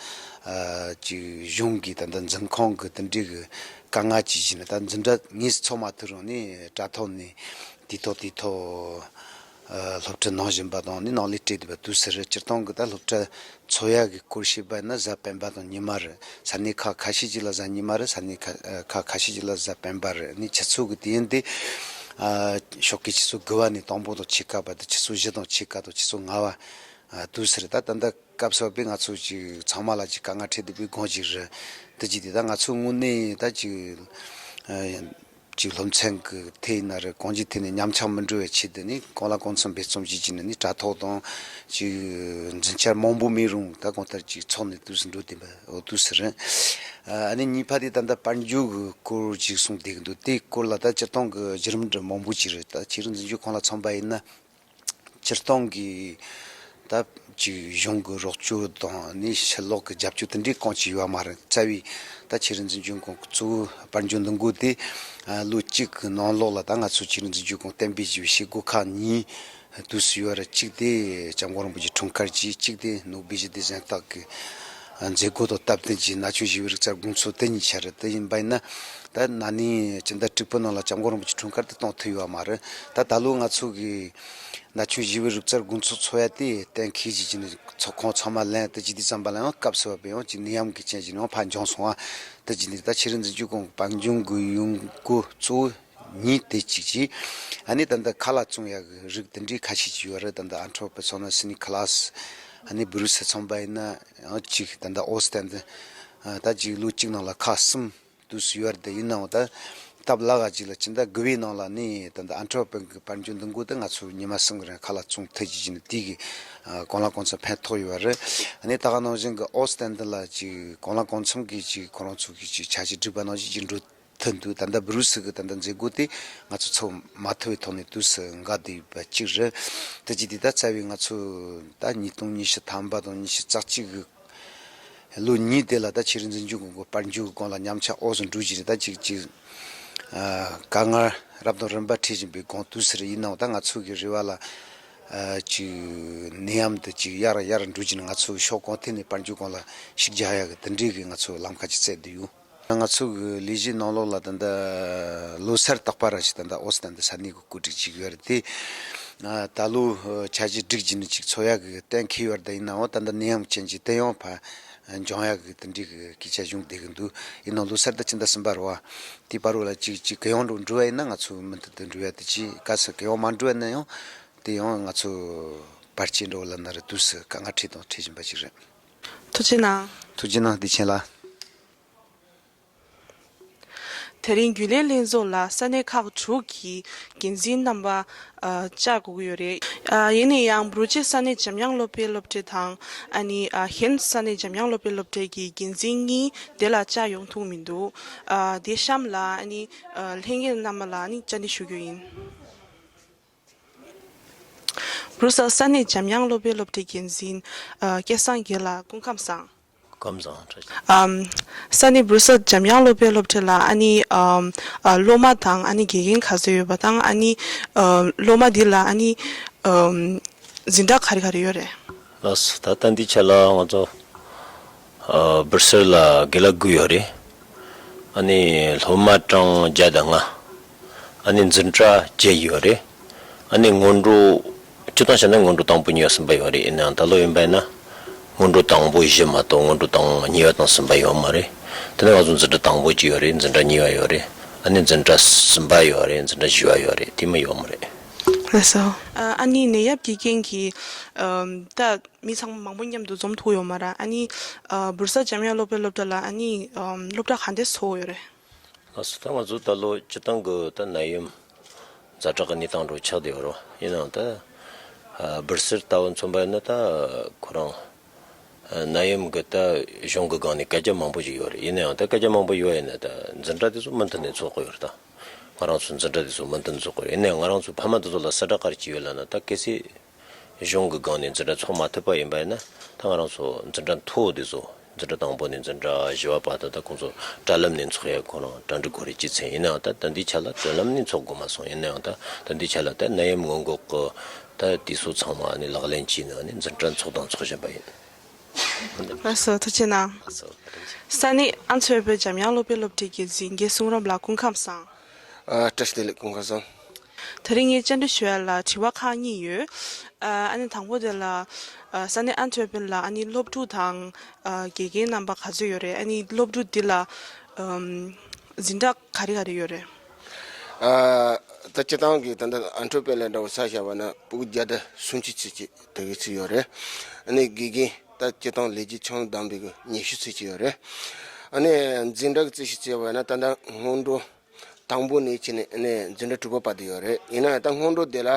ཨ་ཅིག་གཞུང་གི་ད་ལྟ་འཛིན་ཁང་གི་དེ་འདྲའི་གི་དཀའ་ངལ་ཅིག་བྱས་ནས། ད་འཛིན་གྲྭ་དངོས་སུ་འཚོགས་མ་ཐུབ་རུང་ནི་དྲ་ཐོག་ནས་དུས་ཐོག་དུས་ཐོག་ཨ་སློབ་ཁྲིད་གནང་བཞིན་པ་དང་ནི་ནང་ལས་སྤྲད་བསྡད་པ་དུས་སུ་རེད། སྤྱིར་བཏང་གི་ད་སློབ་གྲྭ་འཚོགས་ཡག་གི་སྐོར་བཤད་པ་ཡིན་ན་གཟའ་སྤེན་པ་དང་ཉི་མ་རེད། ས་གནས་ཁག་ཁ་ཤས་ཅིག་ལ་གཟའ་ཉི་མ་རེད། ས་གནས་ཁག་ཁག་ཁ་ཤས་ཅིག་ལ་གཟའ་སྤེན་པ་རེད། ནི་ཆུ་ཚོད་གི་དུས་ཡུན་དེ་ཨ་ཞོགས་ཀའི་ཆུ་ཚོད་དགུ་པ་ནས་དང་པོ་དང་ཕྱེད་ཀ་བར་དུ། ཆུ་ཚོད་བཞི་དང་ཕྱེད་ཀ་དང་ཆུ་ཚོད་ལྔ་པ། ཨ་དུས་སུ་རེད། ད་ད་ལྟ་སྐབས་སུ་བབས་པའི་ང་ཚོ་ཅིག་ཚང་མ་ལ་ཅིག་དཀའ་ངལ་འཕྲད་བསྡད་པའི་སྒང་ཅིག་རེད། དེ་ཅིག་དེ་ད་ང་ཚོའི་ངོས་ནས་ད་ཅིག་ཨ་ཅིག་སློབ་ཚན་གྱི་ཐད་ཡིན་ན་རེད། གང་ཅིའི་ཐད་ནས་ཉམས་ཆག་མི་འགྲོ་བའི་ཆེད་དུ་ནི་གང་ལ་གང་འཚམ་འབད་བརྩོན་བྱེད་ཀྱི་ནི་ནི་དྲ་ཐོག་དང་ཅིག་འཛིན་བྱ་མང་པོ་མེད་རུང་ད་གང་ལྟར་ཅིག་འཚོགས་ནས་དུས་སུ་འགྲོ་བསྡད་པ་འོ་དུས་སུ་རེད། ཨ་ནི་གཉིས་པ་དེ་ད་ལྟ་དཔལ་འབྱོར་གྱི་སྐོར་ཅིག་གསུངས་བསྡད་ཀྱི་འདུག་དེའི་སྐོར་ལ་ད་སྤྱིར་བཏང་གི་བརྒྱུད་རིམ་འདྲ་མང་པོ་ཅིག་རེད། ད་ཆོས་རིག་འཛིན་སྐྱོང་ཁང་ལ་མཚོན་པ་ཡིན་ན། སྤྱིར་བཏང་གི་ད་ཅིག་གཞུང་གི་རོགས་སྐྱོར་དང་ནི་ཕྱི་ལོགས་ཀྱི་རྒྱབ་སྐྱོར་དེ་འདྲའི་གང་ཅི་ཡོད་མ་རེད། རྩ་བའི་ད་ཆོས་རིག་འཛིན་སྐྱོང་ཁང་གི་གཙོ་བོ་དཔལ་འབྱོར་འདུ་འགོད་དེ་ཨ་ལོ་གཅིག་གི་ནང་ལོགས་ལ་ད་ང་ཚོ་ཆོས་རིག་འཛིན་སྐྱོང་ཁང་གཏན་འབེབས་བྱས་པའི་བྱེད་སྒོ་ཁག་གཉིས་དུས་སུ་ཡོད་རེད། གཅིག་དེ་སྐྱབས་མགོན་རིན་པོ་ཆེའི་འཁྲུངས་སྐར་གྱི། གཅིག་དེ་ནོ་བྷེལ་ཞི་བདེ་གཟེངས་རྟགས་ཀྱི་མཛད་སྒོ་དང་སྟབས་བསྟུན་གྱི་ན་ཆུང་ཞི་བའི་རིག་རྩལ་དགོང་ཚོགས། དེ་གཉིས་ཆ་རེད། དེ་ཡིན་པ་ཡིན་ན་ད་ན་ནིང་སྤྱི་ཟླ་དྲུག་པའི་ནང་ལ་སྐྱབས་མགོན་རིན་པོ་ཆེའི་འཁྲུངས་སྐར་དེ་གཏོང་ཐུབ་ཡོད་མ་རེད། ད་ད་ལོ་ང་ཚོ་གི་ན་ཆུང་ཞི་བའི་རིག་རྩལ་དགོང་ཚོགས་འཚོགས་ཡ་དེ་གཏན་འཁེལ་བྱས་ཀྱི་ནི་ཚོགས་ཁང་ཚང་མ་ལེན། དེ་བྱས་དུས་ཙམ་པ་ལ་ཡང་སྐབས་སུ་བབས་པའི་ཡང་ཅིག་ནད་ཡམས་ཀྱི་རྐྱེན་གྱིས་ནི་ཡང་ཕར་འགྱངས་སོང་བ། དེ་བྱས་ནི་ད་ཆོས་རིག་འཛིན་སྐྱོང་ཁང་གི་དཔལ་འབྱོར་གྱི་ཡོང་སྒོ་གཙོ་བོ་གཉིས་དེ་གཅིག་གཅིག་ཨ་ནི་ད་ལྟ་ཁ་ལག་བཙོང་ཡག་གི་རིགས་དེ་འདྲའི་ཁ་ཤས་ཅིག་ཡོད་རེད། ད་ལྟ་ཨན་ཊ་ཝར་པན་སོང་ན་སི་ནི་ཁ་ལ་སི། ཨ་ནི་སྦུ་རུ་སི་ཚོང་པ་ཡིན་ན་ཡང་གཅིག་ད་ལྟ་ཨོ་སི་ཐན་དུ་ད་ཅིག་ལོ་གཅིག་ནང་ལ་ཁག་གསུམ་དུས་སུ་ཡོད་རེད། དེ་ཡིན་ནའང་ད་སྟབས་ལག་ག་ཅིག་ལ་ཕྱི་ཟླ་དགུ་པའི་ནང་ལ་ནི་ད་ལྟ་ཨན་ཊ་ཝར་པན་གི་དཔལ་འབྱོར་འདུ་འགོད་དེ་ང་ཚོ་ཉི་མ་གསུམ་གི་རིང་ཁ་ལག་བཙོང་ཐུབ་ཀྱི་ཡིན། དེ་གི་གང་ལ་གང་འཚམ་ཕན་ཐོགས་ཡོད་རེད། ཨ་ནི་ད་ག་ནང་བཞིན་གི་ཨོ་སི་ཐན་དུ་ལ་ཅིག་གང་ལ་གང་འཚམ་གི་ཅིག་ཁོ་རང་ཚོ་གི་ཅིག་འཆར་གཞི་བསྒྲིགས་པ་ནང་བཞིན་ཅིག་འགྲོ་ཐུབ་འདུག་ད་ལྟ་སྦུ་རུ་སི་གི་ད་ལྟ་མཛད་སྒོ་དེ་ང་ཚོ་ཚོགས་མ་ཐུབ་པའི་ཐོག་ནས་དུས་སུ་འགག་བསྡད་པ་གཅིག་རེད། དེ་གཅིག་དེ་ད་རྩ་བའི་ང་ཚོ་ད་ཉིས་སྟོང་ཉི་ཤུ་ཐམ་པ་དང་ཉི་ཤུ་རྩ་གཅིག་གི་ལོ་གཉིས་དེ་ལ་ད་ཆོས་རིག་འཛིན་སྐྱོང་ཁང་གི་དཔལ་འབྱོར་གྱི་སྒང་ལ་ཉམས་ཆག་འོག་སུ་འགྲོ་གི་རེད། ད་གཅིག་གཅིག་ཨ་དཀའ་ངལ་རབ་དང་རིམ་པ་འཕྲད་བཞིན་པའི་སྒང་དུས་སུ་རེད། ཡིན་ནའང་ད་ང་ཚོ་གི་རེ་བ་ལ་ཨ་གཅིག་ནད་ཡམས་དེ་གཅིག་ཡར་ཡར་འགྲོ་གི་ནི་ང་ཚོ་ཕྱོགས་གང་ཐད་ནས་དཔལ་འབྱོར་སྒང་ལ་ཤུགས་རྒྱག་ཡག་གི་དེ་འདྲའི་གི་ང་ཚོ་ལམ་ཁ་ཅིག་བཙལ་བསྡད་ཡོད། ང་ཚོ་གི་ལས་གཞིའི་ནང་ལོགས་ལ་ད་ལྟ་ལོ་གསར་རྟག་པར་ཞིག་ད་ལྟ་ཨོ་སི་ཐན་དུ་ས་གནས་ཀྱི་བཀོད་སྒྲིག་ཅིག་ཡོད་རེད། དེ་ཨ་ད་ལོ་འཆར་གཞི་སྒྲིག་བྱས་ནས་ཅིག་འཚོགས་ཡག་གི་གཏན་འཁེལ་ཡོད་རེད། ད་ཡིན་ནའང་ད་ལྟ་ནད་ཡམས་རྐྱེན་གྱིས་དེ་ཡང་ཕར་འགྱངས་ཡག་གི་དེ་འདྲའི་གི་སྐད་ཆ་བྱུང་བསྡད་ཀྱི་འདུག་ཡིན་ནའང་ལོ་གསར་ད་ཕྱི་ཟླ་གསུམ་པ་རེད་བ། དེའི་བར་རོ་ལ་ཅིག་ཅིག་གུ་ཡངས་འགྲོ་འགྲོ་བ་ཡིན་ན་ང་ཚོ་མུ་མཐུད་དུ་འགྲོ་ཡ་དེ་ཅིག་གལ་སྲིད་གུ་ཡངས་མ་འགྲོ་བ་ཡིན་ན་ཡང་དེ་ཡང་ང་ཚོ་བར་ཆད་འགྲོ་བ་ལ་ན་རེ་དུས་སུ་དཀའ་ངལ་འཕྲད་དང་འཕྲད་བཞིན་པ་ཅིག་རེད། ཐུགས་རྗེ་གནང་། ཐུགས་རྗེ་གནང་། བདེ་ཆེན་ལགས། དེ་རིང་རྒྱུན་ལས་ལྷན་ཚོགས་ལ་ས་གནས་ཁག་དྲུག་གི་འགན་འཛིན་རྣམ་པ་ཨ་བཅར་དགོས་ཀྱི་ཡོད་རེད། ཨ་ཡིན་ན་ཡང་འབྲུག་ཆེ་ས་གནས་འཇམ་དབྱངས་སློབ་དཔེ་སློབ་གྲྭ་དང་ཨ་ནི་ཨ་ཧན་ས་གནས་འཇམ་དབྱངས་སློབ་དཔེ་སློབ་གྲྭ་གི་འགན་འཛིན་གཉིས་དེ་ལ་བཅར་ཡོང་ཐུབ་མི་འདུག་ཨ་དེ་གཤམ་ལ་ཨ་ནི་ཨ་ལྷན་རྒྱས་རྣམ་པ་ལ་ཨ་ནི་བཅར་འདྲི་ཞུ་རྒྱུ་ཡིན། འབྲུག་གསར་ས་གནས་འཇམ་དབྱངས་སློབ་དཔེ་སློབ་གྲྭའི་འགན་འཛིན་ཨ་སྐལ་བཟང་རྒྱལ་ལགས་སྐུ་ཁམས་བཟང་། སྐུ་ཁམས་བཟང་། ཨམ། ས་གནས་འབྲུག་གསར་འཇམ་དབྱངས་སློབ་དཔེ་སློབ་གྲྭ་ལ་ཨ་ནི་ཨམ། ཨ་སློབ་མ་དང་ཨ་ནི་དགེ་རྒན་ག་ཚོད་ཡོད་པ་དང་ཨ་ནི་ཨམ། སློབ་མ་འདི་ལ་ཨ་ནི་ཨམ། འཛིན་གྲྭ་ག་རེ་ག་རེ་ཡོད་རེད། ལགས་སོ། ད་ལྟ་འདི་ཆ་ལ་ང་ཚོ་ཨ་འབུར་སེར་ལ་དགེ་ལགས་དགུ་ཡོད་རེད། ཨ་ནི་སློབ་མ་གྲངས་བརྒྱ་དང་ལྔ། ཨ་ནི་འཛིན་གྲྭ་བརྒྱད་ཡོད་རེད། ཨ་ནི་སྔོན་འགྲོ་སྤྱིར་བཏང་བྱས་ན་སྔོན་འགྲོ་དང་པོ་གཉིས་པ་གསུམ་པ་ཡོད་རེད། ཡིན་ནའང་ད་ལོ་ཡིན་པ་ཡིན་ན་སྔོན་འགྲོ་དང་པོ་བཞི་མ་གཏོགས་སྔོན་འགྲོ་དང་གཉིས་པ་དང་གསུམ་པ་ཡོད་མ་རེད། དེ་ནས་ང་ཚོ་འཛིན་གྲྭ་དང་པོ་གཅིག་ཡོད་རེད། འཛིན་གྲྭ་གཉིས་པ་ཡོད་རེད། ཨ་ནི་འཛིན་གྲྭ་གསུམ་པ་ཡོད་རེད། འཛིན་གྲྭ་བཞི་པ་ཡོད་རེད། དེ་མ་ཡོད་མ་རེད། ལགས་སོ། ཨ་ནི་ནད་ཡམས་ཀྱི་རྐྱེན་གྱིས་ད་མི་ཚང་མ་མང་པོ་མཉམ་དུ་འཛོམས་ཐུབ་ཡོད་མ་རེད། ཨ་ནི་འབུར་གསར་འཇམ་དབྱངས་སློབ་དཔེ་སློབ་གྲྭ་ལ་ཨ་ནི་སློབ་གྲྭ་ག་འདྲས་ཚོགས་ཡོད་རེད། ལགས་སོ། ད་ང་ཚོ་ད་ལོ་སྤྱིར་བཏང་གི་ད་ནད་ཡམས་ཛ་དྲག་གི་གནས་སྟངས་འདྲ་ཆགས་བསྡད་ཡོད་རེད། ཡིན་ནའང་ད་ཨ་འབུར་སེར་ལྟ་བུ་མཚོན་པ་ཡིན་ན་ད་ཁོ་རང་ ནད་ཡམས་ཀྱི་ད་གཞུང་གི་སྒང་ནས་སྐད་ཆ་མང་པོ་ཞིག་ཡོད་རེད། ཡིན་ན་ཡང་ད་སྐད་ཆ་མང་པོ་ཡོད་ཡིན་ན་ད་འཛིན་གྲྭ་དེ་ཚོ་མུ་མཐུད་ནས་འཚོགས་ཀྱི་ཡོད་རེད། ད་ང་རང་ཚོ་འཛིན་གྲྭ་དེ་ཚོ་མུ་མཐུད་ནས་འཚོགས་ཀྱི་ཡོད། ཡིན་ན་ཡང་ང་རང་ཚོ་ཕ་མ་དེ་ཚོ་ལ་གསལ་བསྒྲགས་ག་རེ་བྱས་ཡོད་ལབ་ན། ད་གལ་སྲིད་གཞུང་གི་སྒང་ནས་འཛིན་གྲྭ་འཚོགས་མ་ཐུབ་པ་ཡིན་པ་ཡིན་ན། ད་ང་རང་ཚོ་འཛིན་གྲྭ་མཐོ་བོ་དེ་ཚོ། འཛིན་གྲྭ་དང་པོ་ནས་འཛིན་གྲྭ་བཞི་པ་བར་དུ་ད་ཁོང་ཚོ་དྲ་ལམ་ནས་འཚོགས་ཡ། ཁོ་རང་གྲ་སྒྲིག་གོ་རེ་བྱས་ཚར། ཡིན་ན་ཡང་ད་ད་ལྟའི་ཆ་ལ་དྲ་ལམ་ནས་འཚོགས་དགོས་མ་སོང་། ཡིན་ན་ཡང་ད་ད་ལྟའི་ཆ་ལ་ད་ནད་ཡམས་སྔོན་འགོག་གི་ད་དུས་ཚོད་ཚང་མ་ནི་ལག་ལེན་བྱས་ནས་ནི་འཛིན་གྲྭ་འཚོགས་དང་འཚོགས་བཞིན་པ་ཡིན། ལགས་སོ། ཐུགས་རྗེ་གནང་། ལགས་སོ། ས་གནས་ཨ་མཆོད་པའི་འཇམ་དབྱངས་སློབ་དཔོན་སློབ་གྲྭའི་འགན་འཛིན་རྒན་གསུང་རབ་ལགས་སྐུ་ཁམས་བཟང་། ཨ། བཀྲ་ཤིས་བདེ་ལེགས། སྐུ་ཁམས་བཟང་། དེ་རིང་ངས་བཅར་འདྲི་ཞུ་ཡ་ལ་དྲི་བ་ཁག་གཉིས་ཡོད། ཨ་ནི་དང་པོ་དེ་ལ། ཨ། ས་གནས་ཨན་ཐོས་པན་ལ་ཨ་ནི་སློབ་ཕྲུག་དང་། ཨ། དགེ་རྒན་རྣམ་པ་ག་ཚོད་ཡོད་རེད། ཨ་ནི་སློབ་ཕྲུག་འདི་ལ། ཨམ། འཛིན་གྲྭ་ག་རེ་ག་རེ་ཡོད་རེད། ཨ། ད་སྤྱིར་བཏང་གི་ད་ལྟ་ཨན་ཐོས་པན་ལ་འདྲ་བོ་ཆ་བཞག་པ་ན་སྤུ་གུ་བརྒྱ་དང་སུམ་ཅུ་ཙམ་ཅིག་དེ་གི་ཚོད་ཡོད་རེད། ཨ་ནི་དགེ་རྒན་ད་སྤྱིར་བཏང་ལས་བྱེད་ཆུང་ལ་བསྡོམས་པའི་གི་ཉི་ཤུ་ཙམ་ཅིག་ཡོད་རེད། ཨ་ནི་འཛིན་གྲྭ་གི་རྩིས་གཞི་བྱས་པ་ན་ད་ལྟ་སྔོན་འགྲོ་དང་པོ་ནས་བྱས་ནས་ཨ་ནི་འཛིན་གྲྭ་དྲུག་པ་བར་དུ་ཡོད་རེད། ཡིན་ན་ད་སྔོན་འགྲོ་དེ་ལ།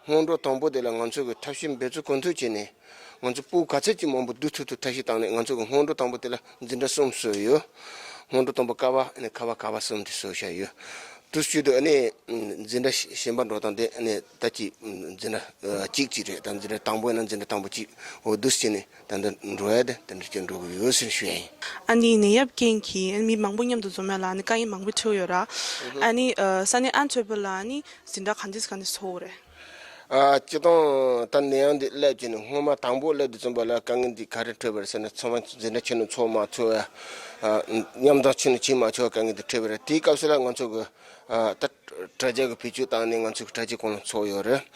སྔོན་འགྲོ་དང་པོ་དེ་ལ་ང་ཚོ་གི་ཐབས་ཤེས་འབད་རྩོལ་གང་ཐུབ་བྱས་ནས་ང་ཚོ་སྤུ་གུ་ག་ཚད་ཅིག་མང་པོ་བསྡུ་ཐུབ་ཐུབ་ཐབས་ཤེས་བཏང་ནས། ང་ཚོ་གི་སྔོན་འགྲོ་དང་པོ་དེ་ལ་འཛིན་གྲྭ་གསུམ་བཟོས་ཡོད། སྔོན་འགྲོ་དང་པོ་ཀ་བ། ཨ་ནི་ཁ་བ་ག་བ་གསུམ་དེ་བཟོས་བཞག་ཡོད། དུས་ཚོད་དུ་ཨ་ནི་འཛིན་གྲྭ་གཞན་པ་འགྲོ་སྟངས་དེ་ཨ་ནི་ད་ཅིག་འཛིན་གྲྭ་གཅིག་ཅིག་རེད། ད་འཛིན་གྲྭ་དང་པོ་ཡིན་ན་འཛིན་གྲྭ་དང་པོ་གཅིག་འོ་འདུག་སེ་བྱས་ནས། ད་ལྟ་འགྲོ་ཡ་དེ་དེ་འདྲ་ཅིག་འགྲོ་གི་ཡོད་ཟེར་ཞུ་ཡ་ཡིན། ཨ་ནི་ནད་ཡམས་རྐྱེན་གྱིས་མི་མང་པོ་མཉམ་དུ་འཛོམས་ཡ་ལ་ཨ་ནི་དཀའ་ངལ་མང་པོ་འཕྲད་ཡོད་ར། ཨ་ནི་ས་གནས་ཨན་ཐོས་པན་ལ་ཨ་ནི་འཛིན་གྲྭ་ག་འདྲས་ག་འདྲས་ཚོགས་རེད། ཨ། སྤྱིར་བཏང་ད་ནད་ཡམས་འདི་སླེབས་ཀྱི་ནི་སྔོན་མ་དང་པོ་སླེབས་དུས་ཙམ་པ་ལ་དཀའ་ངལ་འདི་ག་རེ་འཕྲད་པ་རེད་ཟེར་ན། ཚང་མ་འཛིན་གྲྭ་ཆེན་མོ་འཚོགས་མ་ཚུགས་ཡ། ཨ། མཉམ་དུ་ཆེན་མོ་བྱེད་མ་ཆོག་དཀའ་ངལ་འདི་འཕྲད་པ་རེད། དེའི་སྐབས་སུ་ལ་ང་ཚོ་གི། ཨ། ད་དྲ་རྒྱ་གི་བེད་སྤྱོད་བཏང་ནས་ང་ཚོ་གི་དྲ་རྒྱ་གང་ལ་འཚོགས་ཡོད་རེད།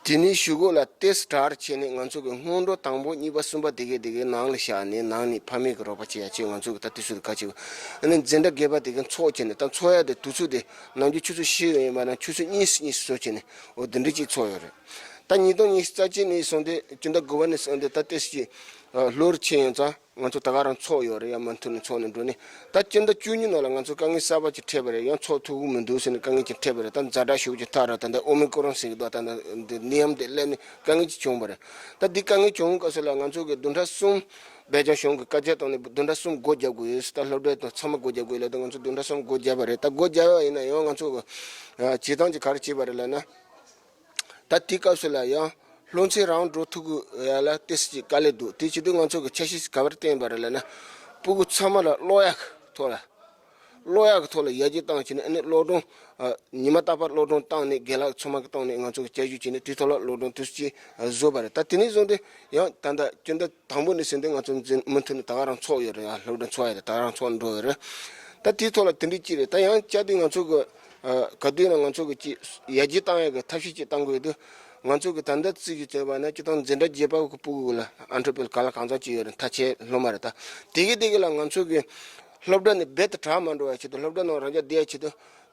དེ་ནས་གཞུག་གུ་ལ་ཏེས་དྲར་བྱས་ནས་ང་ཚོ་གི་སྔོན་འགྲོ་དང་པོ་གཉིས་པ་གསུམ་པ་དེ་གའི་དེ་གའི་ནང་ལ་བཞག་ནས། ནང་ནས་ཕ་མའི་གི་རོགས་པ་བྱེད་ཡ་ཆེད་ང་ཚོ་གི་ད་དུས་ཚོད་ག་ཆེ་བ། ཨ་ནི་འཛིན་གྲྭ་བརྒྱད་པ་དེ་གའི་འཚོགས་བྱས་ནས། ད་འཚོགས་ཡ་དེ་དུས་ཚོད་དེ་ནམ་རྒྱུན་ཆུ་ཚོད་བཞི་ཡིན་པ་ན་ཆུ་ཚོད་གཉིས་སུ་གཉིས་སུ་བཟོ་བྱས་ནས། འོ་དེ་འདྲ་ཅིག་འཚོགས་ཡོད་རེད། ད་ཉིས་སྟོང་ཉི་ཤུ་རྩ་གཅིག་ནས་བཟུང་སྟེ་སྤྱི་ཟླ་དགུ་པ་ནས་བཟུང་སྟེ་ད་ཏེས་ཀྱི་ལོ་རུ་ཕྱིན་ཡོང་ཙང་། ང་ཚོ་ད་ག་རང་འཚོགས་ཡོད་རེད། ཡར་མུ་མཐུད་ནས་འཚོགས་ནས་འགྲོ་ནས། ད་སྤྱི་ཟླ་བཅུ་གཉིས་ནང་ལ་ང་ཚོ་དཀའ་ངལ་གསར་པ་ཅིག་འཕྲད་པ་རེད། ཡང་འཚོགས་ཐུབ་ཀྱི་མི་འདུག་ཟེར་ནས་དཀའ་ངལ་ཅིག་འཕྲད་པ་རེད། ད་ཛ་དྲག་ཤོས་ཅིག་ཐག་ར། ད་ལྟ་ཨོ་མི་ཀོ་རོན་ཟེར་གྱི་འདུག་ད་ལྟ་འདི་ནད་ཡམས་དེ་སླེབས་ནས་དཀའ་ངལ་ཅིག་བྱུང་བ་རེད། ད་འདི་དཀའ་ངལ་བྱུང་སྐབས་སུ་ལ་ང་ཚོ་གི་བདུན་ཕྲག་གསུམ་སྦེལ་ཇམ་གཞུང་གི་བཀའ་རྒྱ་བཏང་ནས་བདུན་ཕྲག་གསུམ་སྒོ་རྒྱག་དགོས་ཡོད་ཟེར། ད་སློབ་གྲྭ་དང་ཚང་མ་སྒོ་རྒྱག་དགོས་ལབ་དུས་ང་ཚོ་བདུན་ཕྲག་གསུམ་སྒོ་བརྒྱབ་པ་རེད། ད་སྒོ་བརྒྱབ་པ་ཡིན་ན་ཡང་ང་ཚོ་གི་བྱེད་སྟངས་ཅིག་ག་རེ་བྱས་པ་རེད་ལབ་ན། ད་དེའི་སྐབས་སུ་ལ་ཡང་སློབ་ཚན་རང་འགྲོ་ཐུབ་ཀྱི་ཡ་ལ་ཏོག་ཙམ་ཅིག་དཀའ་ལས་འདུག་དེ་བྱེད་དུས་ང་ཚོ་གི་འཆར་གཞི་ག་པར་བཏིང་བ་རེད་ལབ་ན། སྤུ་གུ་ཚང་མ་ལ་ཀློག་ཡག་གི་ཐོག་ལ། ཀློག་ཡག་གི་ཐོག་ལ་ཡར་རྒྱས་བཏང་བྱས་ནས། ཨ་ནི་སློབ་སྦྱོང་། ཨ། ཉི་མ་རྟག་པར་སློབ་སྦྱོང་བཏང་ནས། རྒན་ལགས་ཚང་མ་གི་བཏང་ནས་ང་ཚོ་གི་བསྐྱར་ཞིབ་བྱས་ནས་དེའི་ཐོག་ལ་སློབ་སྦྱོང་དུས་ཚོད་ཅིག་བཟོས་པ་རེད། ད་དེ་ནས་བཟུང་སྟེ་ཡང་ད་ལྟ་སྤྱི་ཟླ་དང་པོ་ནས་བཟུང་སྟེ་ང་ཚོ་འཛིན་མུ་མཐུད་ནས་ད་ག་རང་འཚོགས་ཡོད་རེད། ཡང་སློབ་གྲྭ་འཚོགས་ཡ་རེད། ད་ག་རང་འཚོགས་འགྲོ་ཡོད་རེད། ད་དེའི་ཐོག་ལ་དེ་འདྲའི་ཅིག་རེད། ད་ཡང་བསྐྱར་དུ་ང་ཚོ་གི། ཨ། ག་དུས་ན་ང་ཚོ་གི་ཅིག་ཡར་རྒྱས་བཏང་ཡག་གི་ཐབས་ཤེས་ཅིག་བཏང་དགོས་ཡོད་དུས། ང་ཚོ་གི་ད་ལྟ་རྩིས་ཀྱི་བྱས་པ་ན་སྤྱིར་བཏང་འཛིན་གྲྭ་བརྒྱད་པ་གི་སྤུ་གུ་ལ་ཨན་ཐོ་པེལ་ག་ལ་གང་འཚམ་ཅིག་ཡོད་རེད། མཐར་ཕྱིན་སློབ་མ་རེད། ད་དེ་གི་དེ་གི་ལ་ང་ཚོ་གི་སློབ་གྲྭ་ནས་རྦད་དེ་དྲག་མ་འགྲོ་བ་ཆེད་དུ། སློབ་གྲྭ་ནང་རང་འཇགས་བསྡད་ཡ་ཆེད་དུ་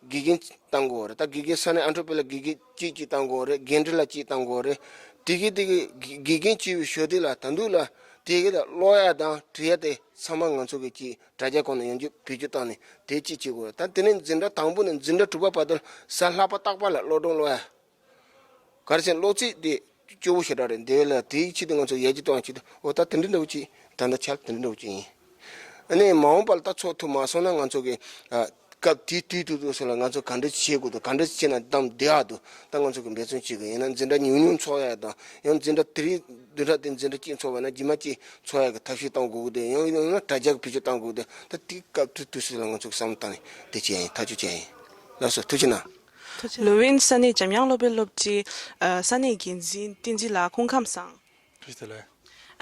དགེ་རྒན་བཏང་དགོས་རེད། ད་དགེ་རྒན་ས་གནས་ཨན་ཐོ་པེ་ལ་དགེ་རྒན་གཅིག་གཅིག་བཏང་དགོས་རེད། འགན་འཁྲི་ལ་གཅིག་བཏང་དགོས་རེད། དེ་གི་དེ་གི་དགེ་རྒན་བྱས་པའི་ཞོར་དེ་ལ་ད་དུང་ལ་དེ་གི་ལ་ཀློག་ཡ་དང་འབྲི་ཡ་དེ་ཚང་མ་ང་ཚོ་གི་ཅིག་དྲ་རྒྱ་ཁོངས་ནས་ཡོང་རྒྱུ་བེད་སྤྱོད་བཏང་ནས་དེ་གཅིག་བྱེད་དགོས་རེད། ད་དེ་ནས་འཛིན་གྲྭ་དང་པོ་ནས་འཛིན་གྲྭ་དྲུག་པ་བར་དུ་གཟའ་ལྷག་པ་རྟག་པར་ལ་སློབ་སྦྱོང་ཀློག་ཡ། ག་རེ་ཟེར་ན་ཀློག་ཚིག་དེ་སྐྱོ་བོ་ཞེ་དྲག་རེད། འདི་ལ་དེའི་ཆེད་དུ་ང་ཚོ་ཡར་རྒྱས་གཏོང་ཡ་ཆེད་དུ། འོ་ད་དེ་འདྲ་འདྲ་བོ་ཅིག་ད་ལྟ་ཆར་དེ་འདྲ་འདྲ་བོ་ཅིག་ཡིན། ཨ་ནི་མ་འོངས་པ་ལ་ད་འཚོགས་ཐུབ་མ་སོང་ན་ང་ཚོ་གི། ཨ། སྐབས་དེའི་དུས་དུས་དུས་སུ་ལ་ང་ཚོ་ག་འདྲ་བྱེད་དགོས་འདུག་ག་འདྲ་བྱས་ན་གདམ་བདེ་བ་འདུག་ད་ང་ཚོ་གི་འབད་བརྩོན་བྱེད་དགོས། ཡིན་ན་འཛིན་གྲྭ་ཉུང་ཉུང་འཚོགས་ཡ་དང་། ཡང་འཛིན་གྲྭ་དེ་རིང་བདུན་ཕྲག་དེ་འཛིན་གྲྭ་གཅིག་འཚོགས་པ་ན་རྗེས་མ་གཅིག་འཚོགས་ཡ་གི་ཐབས་ཤེས་གཏོང་དགོས་ཀྱི་འདུག་ཡང་ཡང་ན་དྲ་རྒྱ་གི་བེད་སྤྱོད་གཏོང་དགོས་ཀྱི་འདུག་ད་དེའི་སྐབས་དུས་དུས་སུ་ལ་ང་ཚོ་གི་བསམ་བློ་བཏང་ནས་དེ་བྱས་ཡ་ཡིན། ཐག་གཅོད་བྱས་ཡ་ཡིན། ལགས་སོ། ཐུགས་རྗེ་གནང་། ལུ་ཝིན་ས་གནས་འཇམ་དབྱངས་སློབ་དཔོན་སློབ་གྲྭའི། ཨ། ས་གནས་འགན་འཛིན་བསྟན་འཛིན་ལགས་སྐུ་ཁམས་བཟང་། བཀྲ་ཤིས་བདེ་ལེགས།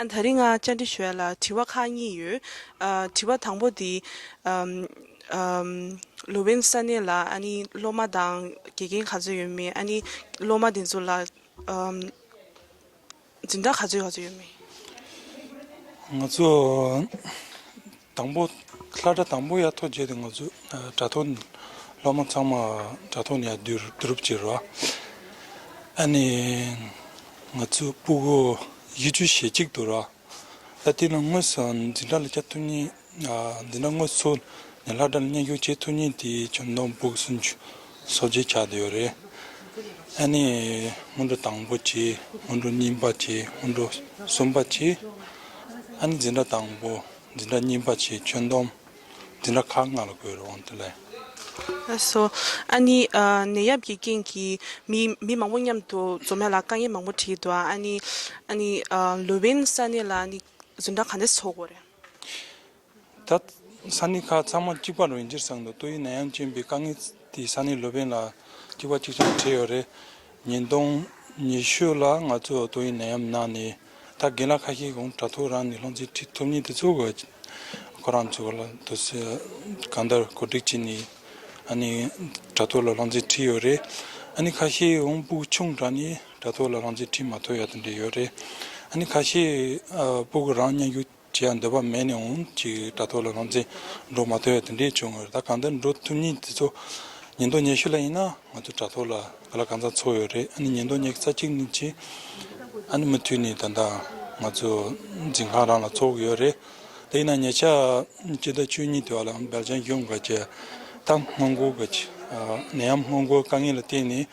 ཨ། དེ་རིང་ང་བཅར་འདྲི་ཞུ་ཡ་ལ་དྲི་བ་ཁག་གཉིས་ཡོད། ཨ། དྲི་བ་དང་པོ་དེ། ཨམ། ཨམ། ལུ་ཝིན་ས་གནས་ལ་ཨ་ནི་སློབ་མ་དང་དགེ་རྒན་ག་ཚོད་ཡོད་མེད། ཨ་ནི་སློབ་མ་དེ་ཚོ་ལ། ཨམ། འཛིན་གྲྭ་ག་ཚོད་ག་ཚོད་ཡོད་མེད། ང་ཚོ་དང་པོ། སློབ་གྲྭ་དང་པོ་ཡར་ཐོན་རྗེས་དེ་ང་ཚོ། ཨ། དྲ་ཐོག་ནས་སློབ་མ་ཚང་མ་དྲ་ཐོག་ནས་ཡར་བསྡུ་བསྡུ་རུབ་བྱས་རོགས། ཨ་ནི་ང་ཚོ་སྤུ་གུ་བཞི་བཅུ་ཞེ་གཅིག་འདུག་རོགས། ད་དེ་ནང་དངོས་སུ་འཛིན་གྲྭ་ལ་བསྐྱར་ཐོན་མཁན། ཨ། འཛིན་གྲྭ་དངོས་སུ་ནས་སློབ་གྲྭ་ལ་མཉམ་ཞུགས་བྱེད་ཐུབ་མཁན་དེ་ཁྱོན་བསྡོམས་སྤུ་གུ་སུམ་ཅུ་སོ་བརྒྱད་ཆགས་བསྡད་ཡོད་རེད། ཨ་ནི་སྔོན་འགྲོ་དང་པོ་བྱས། སྔོན་འགྲོ་གཉིས་པ་བྱས། སྔོན་འགྲོ་གསུམ་པ་བྱས། ཨ་ནི་འཛིན་གྲྭ་དང་པོ། འཛིན་གྲྭ་གཉིས་པ་བྱས། ཁྱོན་བསྡོམས་འཛིན་གྲྭ་ཁག་ལྔ་ལ་བགོས་རེད། འོང་དེ་ལས། ལགས་སོ། ཨ་ནི་ཨ་ནད་ཡམས་ཀྱི་རྐྱེན་གྱིས་མི་མི་མང་པོ་མཉམ་དུ་འཛོམས་ཡ་ལ་དཀའ་ངལ་མང་པོ་འཕྲད་ཀྱི་འདུག་ཨ་ནི་ཨ་ནི་ཨ་ལོ་པཎ་ས་གནས་ལ་ཨ་ནི་འཛིན་གྲྭ་ག་འདྲས་ཚོགས་དགོས་རེད། ད་ས་གནས་ཁག་ཚང་མ་གཅིག་པ་རུ་ཡིན་གྱི་བསམ་འདུག་ཏོག་དབྱིབས་ནད་ཡམས་རྐྱེན་པས་དཀའ་ངལ་དེ་ས་གནས་ལོ་པཎ་ལ་གཅིག་པ་གཅིག་རྐྱང་འཕྲད་ཡོད་རེད། ཉིས་སྟོང་ཉི་ཤུ་ལ་ང་ཚོ་ཏོག་དབྱིབས་ནད་ཡམས་ནང་ནས་ད་རྒན་ལགས་ཁ་ཤས་ཀྱིས་དྲ་ཐོག་རང་ནས་སློབ་ཚན་ཁྲིད་ཐུབ་མཁན་དེ་ཚོ་གི་ཁོ་རང་ཚོ་ལ་དུ་སེ་གང་ལྟར་གོ་སྒྲིག་བྱས་ནས་ཨ་ནི་དྲ་ཐོག་ལ་སློབ་ཚན་ཁྲིད་ཡོད་རེད། ཨ་ནི་ཁ་ཤས་འོང་སྤུ་གུ་ཆུང་དྲགས་ནས་དྲ་ཐོག་ལ་སློབ་ཚན་ཁྲིད་མ་ཐུབ་ཡ་དེ་འདྲ་ཡོད་རེད། ཨ་ནི་ཁ་ཤས་ཨ་སྤུ་གུ་རང་སྙན་ཞུ་བྱེད་ཡ་འདོད་པ་མེད་ནས་འོང་ཅིག་དྲ་ཐོག་ལ་སློབ་ཚན་འགྲོ་མ་ཐུབ་ཡ་དེ་འདྲས་བྱུང་ཡོད་རེད། ད་གང་ལྟར་འགྲོ་ཐུབ་མཁན་དེ་ཚོ་ཉིས་སྟོང་ཉི་ཤུ་ལ་ཡིན་ན་ང་ཚོ་དྲ་ཐོག་ལ་ག་ལ་གང་འཚམ་ཚོགས་ཡོད་རེད། ཨ་ནི་ཉིས་སྟོང་ཉི་ཤུ་རྩ་གཅིག་ནས་ཕྱིན་ཨ་ནི་མུ་མཐུད་ནས་ད་ལྟ་ང་ཚོ་འཛིན་ཁང་རང་ལ་ཚོགས་ཡོད་རེད། དེ་ཡིན་ན་ཉེ་ཆར་སྤྱི་ཟླ་བཅུ་གཉིས་དུས་ལ་སྦེལ་ཇམ་གཞུང་གི་ད་སྔོན་འགོག་གི་ནད་ཡམས་སྔོན་འགོག་དཀའ་ངལ་ལ་བརྟེན་ནས་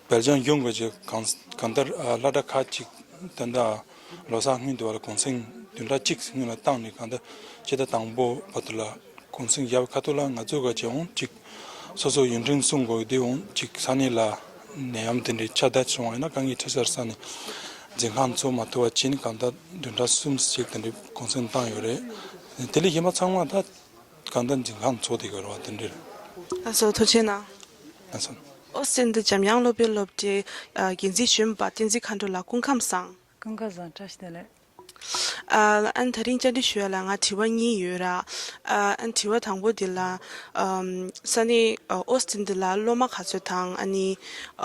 སྦེལ་ཇམ་གཞུང་གི་གང་གང་ལྟར་སློབ་གྲྭ་ཁག་ཅིག་ད་ལྟ་ལོ་གསར་སྔོན་དུ་བ་ལ་གུང་སེང་བདུན་ཕྲག་གཅིག་སྔོན་ལ་བཏང་ནས་གང་ལྟར་སྤྱི་ཟླ་དང་པོ་བར་དུ་ལ་གུང་སེང་བཞག་པའི་ཁ་ཐུག་ལ་ང་ཚོ་ག་བྱས་འོང་ཅིག་སོ་སོ་ཡུན་རིང་སྲུང་དགོས་དེ་འོང་ཅིག་ས་གནས་ལ་ནད་ཡམས་དེ་འདྲའི་ཁྱབ་གདལ་བྱུང་བ་ཡིན་ན་དཀའ་ངལ་འཕྲད་སར་ས་ནས་འཛིན་ཁང་ཚོགས་མ་ཐུབ་པ་བྱས་ནས་གང་ལྟར་བདུན་ཕྲག་གསུམ་ཞིག་དེ་འདྲའི་གུང་སེང་བཏང་ཡོད་རེད། དེ་ལས་གཞན་པ་ཚང་མ་ད་གང་ལྟར་འཛིན་ཁང་ཚོགས་དེ་ག་རེ་བ་དེ་འདྲ་རེད། ལགས་སོ། ཐུགས་རྗེ་གནང་། ལགས་སོ། ཨོ་སི་ཊན་དུ་འཇམ་དབྱངས་སློབ་དཔོན་སློབ་གྲྭའི་ཨ་འགན་འཛིན་གཞོན་པ་བསྟན་འཛིན་མཁའ་འགྲོ་ལགས་སྐུ་ཁམས་བཟང་། སྐུ་ཁམས་བཟང་། བཀྲ་ཤིས་བདེ་ལེགས། ཨ་ཨ་ནི་དེ་རིང་བཅར་འདྲི་ཞུ་ཡ་ལ་ང་དྲི་བ་གཉིས་ཡོད་ར། ཨ་ཨ་ནི་དྲི་བ་དང་པོ་འདི་ལ་ཨམ་ས་གནས་ཨ་ཨོ་སི་ཊན་འདི་ལ་སློབ་མ་ག་ཚོད་དང་ཨ་ནི་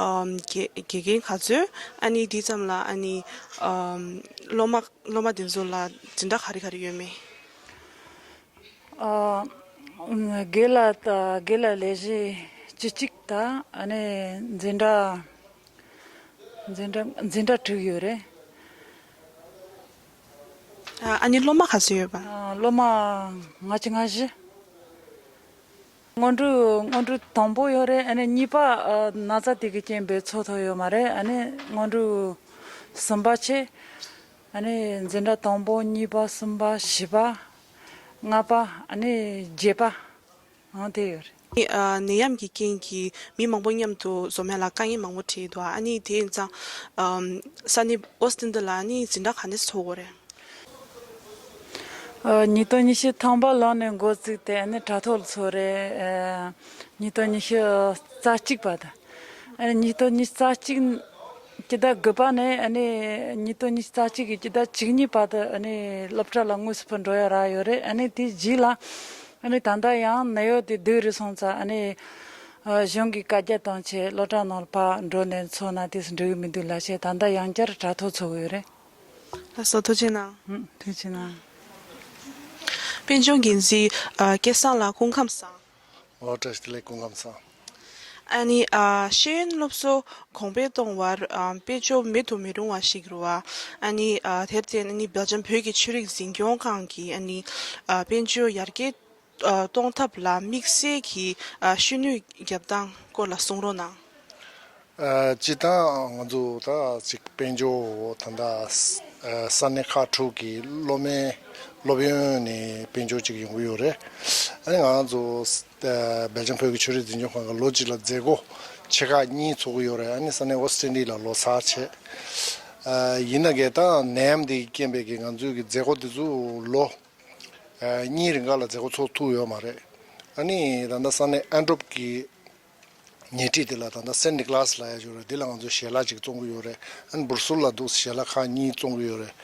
ཨམ་དགེ་དགེ་རྒན་ག་ཚོད། ཨ་ནི་འདི་ཙམ་ལ་ཨ་ནི་ཨམ་སློབ་མ་སློབ་མ་འདི་ཚོ་ལ་འཛིན་གྲྭ་ག་རེ་ག་རེ་ཡོད་མེད། ཨ་དགེ་ལགས་དང་དགེ་ལགས་ལས་བྱེད་བཅུ་གཅིག་དང་ཨ་ནི་འཛིན་གྲྭ་འཛིན་གྲྭ་འཛིན་གྲྭ་དྲུག་ཡོད་རེད། ཨ་ཨ་ནི་སློབ་མ་ག་ཚོད་ཡོད་པ། ཨ་སློབ་མ་ལྔ་བཅུ་ང་བཞི། སྔོན་འགྲོ་སྔོན་འགྲོ་དང་པོ་ཡོད་རེད། ཨ་ནི་གཉིས་པ་ཨ་ན་ཚ་དེ་གི་རྐྱེན་པས་ཚོགས་ཐུབ་ཡོད་མ་རེད། ཨ་ནི་སྔོན་འགྲོ་གསུམ་པ་བྱས། ཨ་ནི་འཛིན་གྲྭ་དང་པོ་གཉིས་པ་གསུམ་པ་བཞི་པ་ལྔ་པ་ཨ་ནི་བརྒྱད་པ་ཨང་དེ་ཡོད་རེད། ཨ་ནད་ཡམས་ཀྱི་རྐྱེན་གྱིས་མི་མང་པོ་མཉམ་དུ་འཛོམས་ཡ་ལ་དཀའ་ངལ་མང་པོ་འཕྲད་འདུག་ཨ་ནི་དེ་ཡིན་ཙང་ཨམ་ས་གནས་ཨོ་སི་ཊན་འདི་ལ་ཨ་ནི་འཛིན་གྲྭ་ག་འདྲས་ཚོགས་དགོས་རེད། ཨ་ཉིས་སྟོང་ཉི་ཤུ་ཐམ་པ་ལོ་ནས་འགོ་བཙུགས་ཏེ་ཨ་ནི་དྲ་ཐོག་ལ་ཚོགས་རེད། ཨ་ཉིས་སྟོང་ཉི་ཤུ་རྩ་གཅིག་བར་དུ། ཨ་ནི་ཉིས་སྟོང་ཉི་ཤུ་རྩ་གཅིག་སྤྱི་ཟླ་དགུ་པ་ནས་ཨ་ནི་ཉིས་སྟོང་ཉི་ཤུ་རྩ་གཅིག་གི་སྤྱི་ཟླ་བཅུ་གཉིས་བར་དུ་ཨ་ནི་སློབ་གྲྭ་ལ་དངོས་སུ་ཕར་འགྲོ་ཡ་རག་ཡོད་རེད། ཨ་ནི་དེའི་རྗེས་ལ་ཨ་ནི་ད་ལྟ་ཡང་ནད་གཡོག་དེ་སྡུག་རུ་སོང་ཙང་ཨ་ནི་ཨ་གཞུང་གི་བཀའ་རྒྱ་བཏང་བྱས་སློབ་གྲྭ་ནང་ལ་ཕར་འགྲོ་ནས་ཚོགས་ན་དེ་སུ་འགྲིག་གི་མི་འདུག་ལབ་བྱས་ད་ལྟ་ཡང་བསྐྱར་དྲ་ཐོག་ཚོགས་ཡོད་རེད། ལགས་སོ། ཐུགས་རྗེ་གནང་། ཨུམ། ཐུགས་རྗེ་གནང་། དཔལ་འབྱོར་འགན་འཛིན་ཨ་སྐལ་བཟང་ལགས་སྐུ་ཁམས་བཟང་། ཨོ་བཀྲ་ཤིས་བདེ་ལེགས། སྐུ་ཁམས་བཟང་། ཨ་ནི་ཨ་ཤེས་ཡོན་སློབ་གསོ་གོང་འཕེལ་གཏོང་བར་ཨ་དཔལ་འབྱོར་མེད་དུ་མི་རུང་བ་ཞིག་རེད་བ། ཨ་ནི་ཨ་དེར་བརྟེན་ཨ་ནི་སྦེལ་ཇམ་བོད་ཀྱི་ཆོས་རིག་འཛིན་སྐྱོང་ཁང་གིས་ཨ་ནི་ཨ་དཔལ་འབྱོར་ཡར་རྒྱས་ཨ་གཏོང་ཐབས་ལ་དམིགས་བསལ་གྱི་ཨ་ཤུགས་སྣོན་རྒྱབ་སྟངས་སྐོར་ལ་གསུང་རོགས་གནང་། ཨ་སྤྱིར་བཏང་ང་ཚོ་ད་ཅིག་དཔལ་འབྱོར་ད་ལྟ་ས་ཨ་ས་གནས་ཁག་དྲུག་གི་སློབ་མའི་སློབ་ཡོན་ནས་དཔལ་འབྱོར་ཅིག་ཡོང་གི་ཡོད་རེད། ཨ་ནི་ང་ཚོ་ཨ་སྦེལ་ཇམ་བོད་ཀྱི་ཆོས་རིག་འཛིན་སྐྱོང་ཁང་གི་ལོ་གཅིག་ལ་མཛད་སྒོ་ཆེ་ཁག་གཉིས་ཚོགས་ཀྱི་ཡོད་རེད། ཨ་ནི་ས་གནས་ཨོ་སི་ཀྲི་ལི་ཡ་ལ་ལོ་གསར་བྱས། ཨ་ཡིན་ན་གས་ད་ནད་ཡམས་འདི་གི་རྐྱེན་པས་ཀྱི་ང་ཚོའི་གི་མཛད་སྒོ་འདི་ཚོ་ལོ་ཨ་གཉིས་རིང་ག་ལ་མཛད་སྒོ་ཚོགས་ཐུབ་ཡོད་མ་རེད། ཨ་ནི་ད་ལྟ་ས་གནས་ཨན་ཊོབ་ཀྱི་ཉེ་འཁྲིས་དེ་ལ་ད་ལྟ་སེན་ནི་ཀ་ལཱས་ལབ་ཡ་ཅིག་ཡོད་རེད། དེ་ལ་ང་ཚོས་ཞལ་ལག་ཅིག་བཙོང་གི་ཡོད་རེད། ཨ་ནི་སྦུར་སུལ་ལ་འདུག་ཞལ་ལག་ཁག་གཉིས་བཙོང་གི་ཡོད་རེད།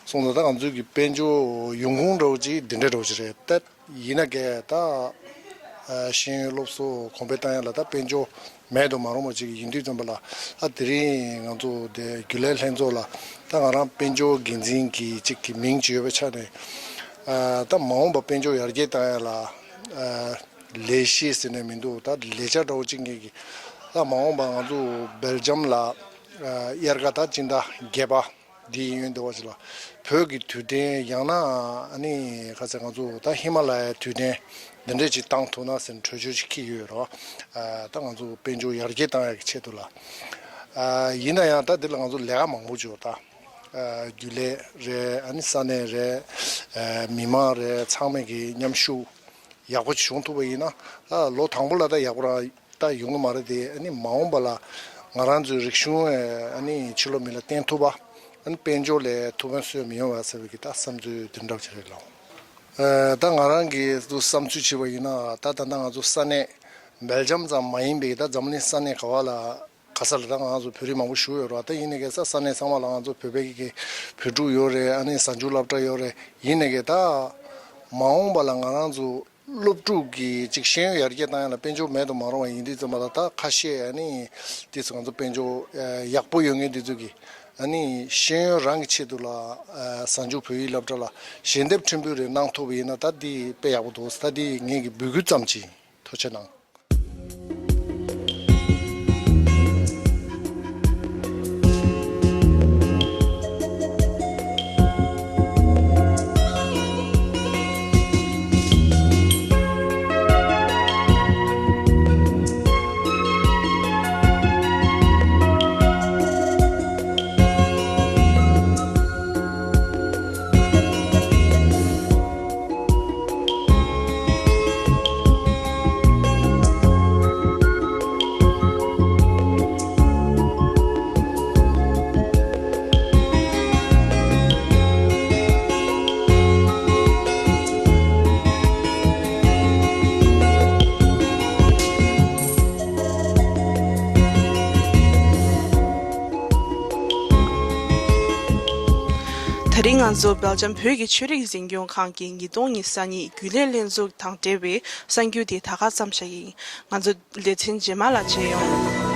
སོང་ཙང་ད་ང་ཚོའི་གི་དཔལ་འབྱོར་ཡོང་ཁུངས་འདྲ་བོ་ཅིག་འདི་འདྲ་འདྲ་བོ་ཅིག་རེད། ད་ཡིན་ན་གས་ད་ཨ་ཤེས་ཡོན་སློབ་གསོ་གོང་འཕེལ་བཏང་ཡ་ལ་ད་དཔལ་འབྱོར་མེད་དུ་མ་རུང་བ་ཅིག་ཡིན་དུས་ཙམ་པ་ལ་ད་དེ་རིང་ང་ཚོ་དེ་རྒྱུན་ལས་ལྷན་ཚོགས་ལ་ད་ང་རང་དཔལ་འབྱོར་འགན་འཛིན་གྱི་ཅིག་གི་མིང་ཅིག་ཡོད་པའི་ཆ་ནས་ཨ་ད་མ་འོངས་པ་དཔལ་འབྱོར་ཡར་རྒྱས་བཏང་ཡ་ལ་ཨ་ལས་གཞི་ཟེར་ནས་མི་འདུག་ད་ལས་འཆར་འདྲ་བོ་གཅིག་ངེད་ཀྱི་ད་མ་འོངས་པ་ང་ཚོ་སྦེལ་ཇམ་ལ་ཨ་དབྱར་ཁ་ད་སྤྱི་ཟླ་བརྒྱད་པ་འདི་ཡིན་ཡོད་འདུག་བ་ཅིག་ལ་བོད་ཀྱི་དུས་སྟོན་ཡང་ན་ཨ་ནི་ཁ་ཚ་ང་ཚོ་ད་ཧི་མ་ལ་ཡའི་དུས་སྟོན་འདི་འདྲས་ཅིག་བཏང་ཐུབ་ན་ཟེར་ནས་གྲོས་ཆོད་ཅིག་འཁྱེར་ཡོད་རོགས། ཨ་ད་ང་ཚོ་དཔལ་འབྱོར་ཡར་རྒྱས་བཏང་ཡག་གི་ཆེད་དུ་ལ་ཨ་ཡིན་ན་ཡང་ད་འདི་ལ་ང་ཚོ་ལས་ཀ་མང་པོ་ཅིག་ཡོད་ད། རྒྱུན་ལས་རེད། ཨ་ནི་ས་གནས་རེད། མི་མང་རེད། ཚང་མས་ཀྱི་མཉམ་ཞུགས་ཡག་པོ་ཅིག་བྱུང་ཐུབ་པ་ཡིན་ན། ཨ་ལོ་དང་པོ་ལ་ད་ཡག་པོ་རང་ད་ཡོང་གི་མ་རེད་དེ། ཨ་ནི་མ་འོངས་པ་ལ་ང་རང་ཚོའི་རིག་གཞུང་ཨ་ནི་ཕྱི་ལོགས་མི་ལ་བསྟན་ཐུབ་པ། ཨ་ནི་དཔལ་འབྱོར་ལས་ཐུགས་ཕན་གསོས་མི་ཡོང་བ་ཟེར་བའི་གི་ད་བསམ་ཚུལ་དེ་འདྲ་ཅིག་རེད་ལགས། ཨ་ད་ང་རང་གིས་ཚུར་བསམ་ཚུལ་བྱས་པ་ཡིན་ན། ད་ད་ལྟ་ང་ཚོ་ས་གནས་སྦེལ་ཇམ་ཙམ་མ་ཡིན་པའི་ད་འཛམ་གླིང་ས་གནས་ག་བ་ལ་ག་ས་ལ་ད་ང་ཚོ་བོད་རིགས་མང་པོ་བཞུགས་ཡོད་རེད་བ། ད་ཡིན་ནའི་གི་ས་ས་གནས་ཚང་མ་ལ་ང་ཚོ་བོད་པའི་གི་བོད་ཕྲུག་ཡོད་རེད། ཨ་ནི་གཟའ་མཇུག་སློབ་གྲྭ་ཡོད་རེད། ཡིན་ནའི་གི་ད་མ་འོངས་པ་ལ་ང་རང་ཚོ་སློབ་ཕྲུག་གི་ཅིག་ཤེས་ཡོན་ཡར་རྒྱས་བཏང་ཡ་ལ་དཔལ་འབྱོར་མེད་དུ་མ་རུང་བ་ཡིན་དུས་ཙམ་པ་ལ། ད་ཁ་ཤས་ཨ་ནི་དེ་ཚོ་ང་ཚོ་དཔལ་འབྱོར་ཡག་པོ་ཡོད་མཁན་དེ་ཚོ་གི་ཨ་ནི་ཤེས་ཡོན་རང་གི་ཆེད་དུ་ལ་གཟའ་མཇུག་བོད་ཡིག་སློབ་གྲྭ་ལ་ཞལ་འདེབས་ཕྲན་བུ་རེ་གནང་ཐུབ་པ་ཡིན་ན། ད་འདི་དཔེ་ཡག་པོ་འདུག། ད་འདི་ངེད་ཀྱི་འབོད་སྐུལ་ཙམ་ཅིག། ཐུགས་རྗེ་གནང་། ད་རིང་ང་ཚོ་སྦེལ་ཇམ་བོད་ཀྱི་ཆོས་རིག་འཛིན་སྐྱོང་ཁང་གི་ཉིས་སྟོང་ཉི་ཤུ་རྩ་གཉིས་རྒྱུན་ལས་ལྷན་ཚོགས་དང་འབྲེལ་བའི་གསར་འགྱུར་དེ་ད་ག་ཙམ་བཞག་ཡིན། ང་ཚོ་ལེ་ཚན་རྗེས་མ་ལ་མཇལ་ཡོང་།